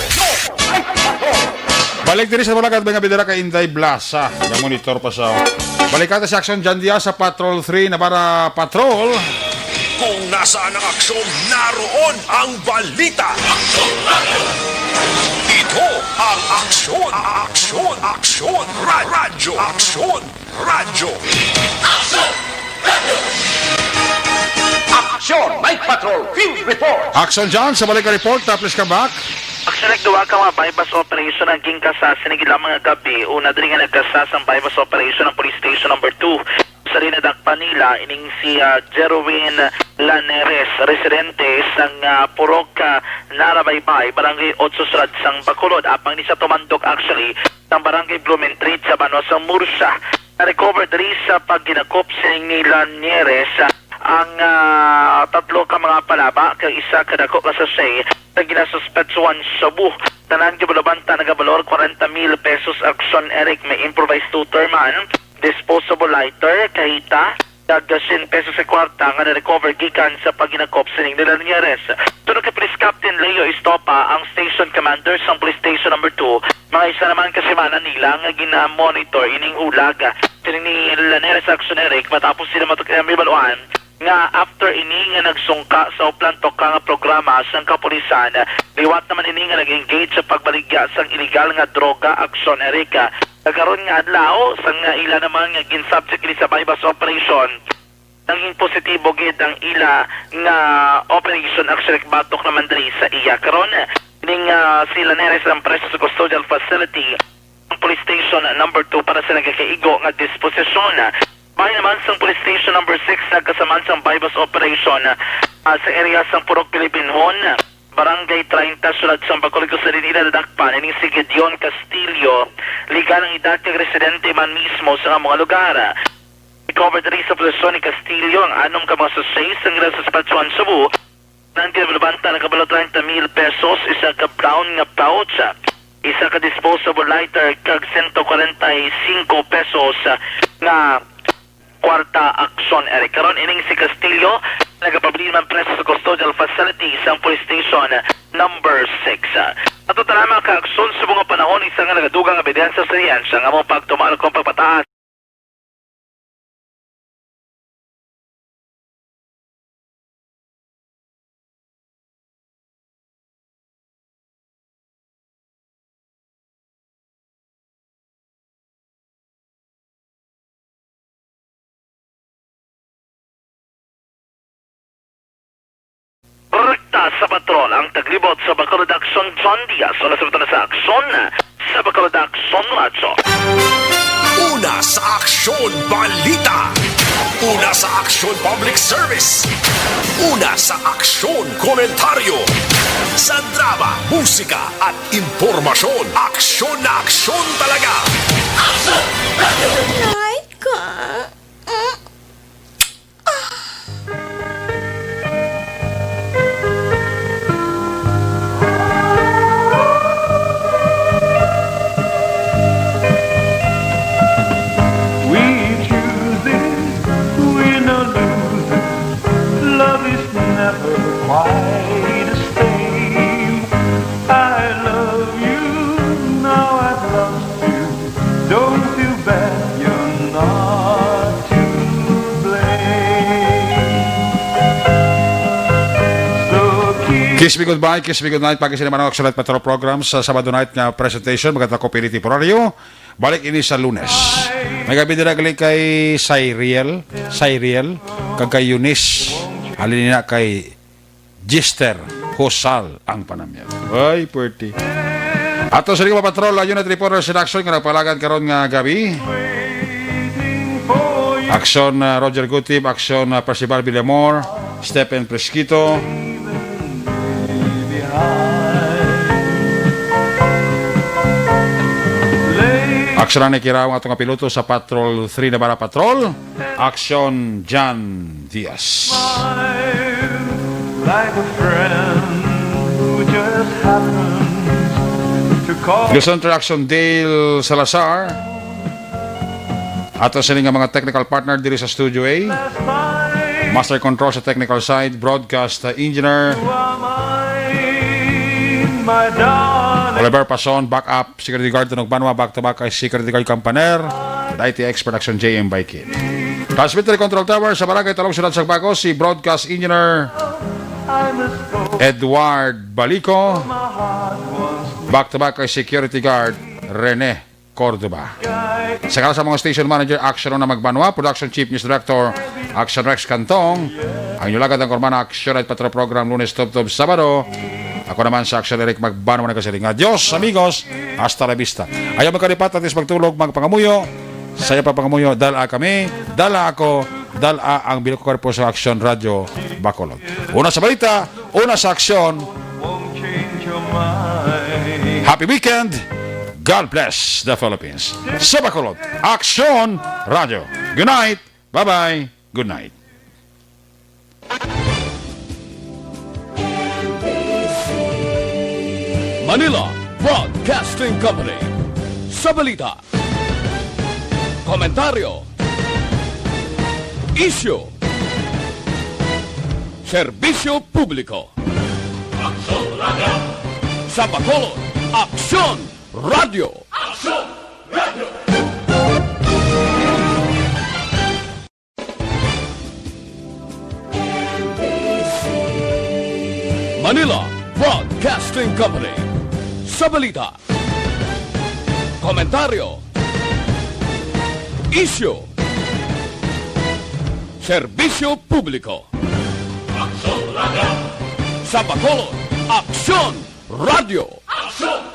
Balik diri sa Bulacan, mga bidara kay Inday Blasa. Namonitor pa sa Balikata si Aksyon John Diaz sa Patrol three, Navarra Patrol. Kung nasaan ang aksyon, naroon ang balita. Ito ang aksyon, aksyon, aksyon, ra-, radyo, aksyon. Radyo. Aksyon! Night Patrol! Field Report! Aksyon dyan sa balik report. Tapos ka back. Actually, duha ka mga buy-bust operation ang ginkasa sini lamang nga gabi. Una diri nga nagkasa sang buy-bust operation ang Police Station Number Two. Sa dinadakpan nila ining si, ah, Jerwin Laneres, residente sang, ah, Purok, ah, Narabaybay, Barangay Otso, Sirad sang Bacolod. Apang ni sa tumandok actually, sang Barangay Blumentritt sa banwa sang Murcia. Na-recover diri sa paghinakop sining ni Lanieres ang, ah, tatlo ka mga palaba kag isa ka dako ka sachet sa ginasuspetsuhan shabu. Tanan nga bulabanta nagabalor kwarenta mil pesos, aksyon Eric, may improvised two-term man, disposable lighter, kahita, kag syen pesos sa kwarta nga na-recover gikan sa paghinakop sining ni Lanieres. Suno kay Police Captain Leo Estopa, ang station commander sang Police Station Number Two, mga isa naman ka semana nila nga gina-monitor ining hulag. Sining ni Lanieres, aksyon Eric, matapos sila matukyan may baluan nga after ini nga nagsungka sa uplan tukang nga programa sang kapulisan, liwat naman ini nga nag-engage sa pagbaligya sang iligal nga droga, aksyon Eric. Kag karon nga adlaw, sang ila naman nga gin-subject ini sa buy-bust operation, naging positibo gid ang ila nga operation, actually, batok naman diri sa iya. Karon, ining, ah, si Lanieres ang preso sa custodial facility ang Police Station Number Two para sa nagakaigo nga disposisyon. Bahin naman sang Police Station Number Six, nagkasaman sang buy-bust operation, ah, sa area sang Purok Bilibinhon, Barangay Treinta, Siyudad sang Bacolod, kung sa diin ila nadakpan ining si Gideon Castillo, legal ang edad kag residente man mismo sa among lugar. Recover diri sa posesyon ni Castillo ang anom ka mga sachet sang ginasuspetsuhan shabu. Ang ginabanta nagabalo treinta mil pesos, isa ka brown nga pouch, isa ka disposable lighter, kag sento kwarenta y singko pesos nga kwarta, aksyon Eric. Karon, ining si Castillo nagapabilin man preso sa custodial facility sang Police Station Number Six. Ato tanaman ka aksyon sa mga panahon, isa nga nagadugang ebidensya sa siyensya nga among pagtuman kung pagpataas. Rekta sa patrol ang taglibot sa Bacolod Aksyon, John Diaz. Una sa patrol sa aksyon, sa Bacolod Aksyon Radyo. Una sa aksyon, balita. Una sa aksyon, public service. Una sa aksyon, komentaryo. Sa drama, musika, at impormasyon. Aksyon na aksyon talaga. Aray ko. Mm. We choose this, we no lose this. Love is never quite the same. I love you, now I've lost you. Don't feel bad, you're not to blame. So keep Kiss Me Goodbye, Kiss Me Goodnight, pag-isin naman ang Aksyon Night Patrol Program sa Sabado night nga presentation, magandang kopili temporaryo. Balik ini sa Lunes. May gabi dira gali kay Cyriel, Cyriel, kag kay Eunice. Halin na kay Gister Hosal ang panamyan. Ay, puwerte. Ato sa mga patrol, ayun at reporter sa aksyon nga nagpalagan karon nga gabi. Aksyon, uh, Roger Gutib, aksyon, uh, Percival Villamor, Stephen Fresquito. Aksyon ni Kiraw ang atong piloto sa Patrol three Navarra Patrol. Aksyon, John Diaz. Like a friend who just happens to call. Luzon Production, Dale Salazar. Ato sini nga mga technical partner diri sa Studio A. Master Control sa technical side, broadcast, uh, engineer. Oliver Pason, backup security guard, Tunog Banwa, back to back kay security guard Campaner, with I T expert action J M Baikin. Transmitter control tower sa Barangay Talong, Siyudad sa Bago, si broadcast engineer Edward Balico, back to back kay security guard Rene Cordova. Sa ngalan sa mga station manager, Action Una Magbanwa, production chief, news director, Action Rex Cantong, ang inyo lagad ang Kormana Action at Patro Program, Lunes tubtob Sabado. Ako naman sa Action Eric Magbanwa nagasiling, adios, amigos, hasta la vista. Ayaw magkalipat, at least magtulog, magpangamuyo. Saya pa pangamuyo, dala kami, dala ako, dala ang Bilog Kwarpo sa Action Radio Bacolod. Una sa balita, una sa aksyon. Happy weekend. God bless the Philippines. Sa Bacolod, Aksyon Radio. Good night. Bye-bye. Good night. Manila Broadcasting Company. Sa balita, komentaryo, isyu, serbisyo publiko. Aksyon Radio. Sa Bacolod, Aksyon Radio. Aksyon Radio. Manila Broadcasting Company. Sa balita, komentaryo, isyu, serbisyo publiko. Aksyon Radio. Sa Bacolod, Aksyon Radio. Aksyon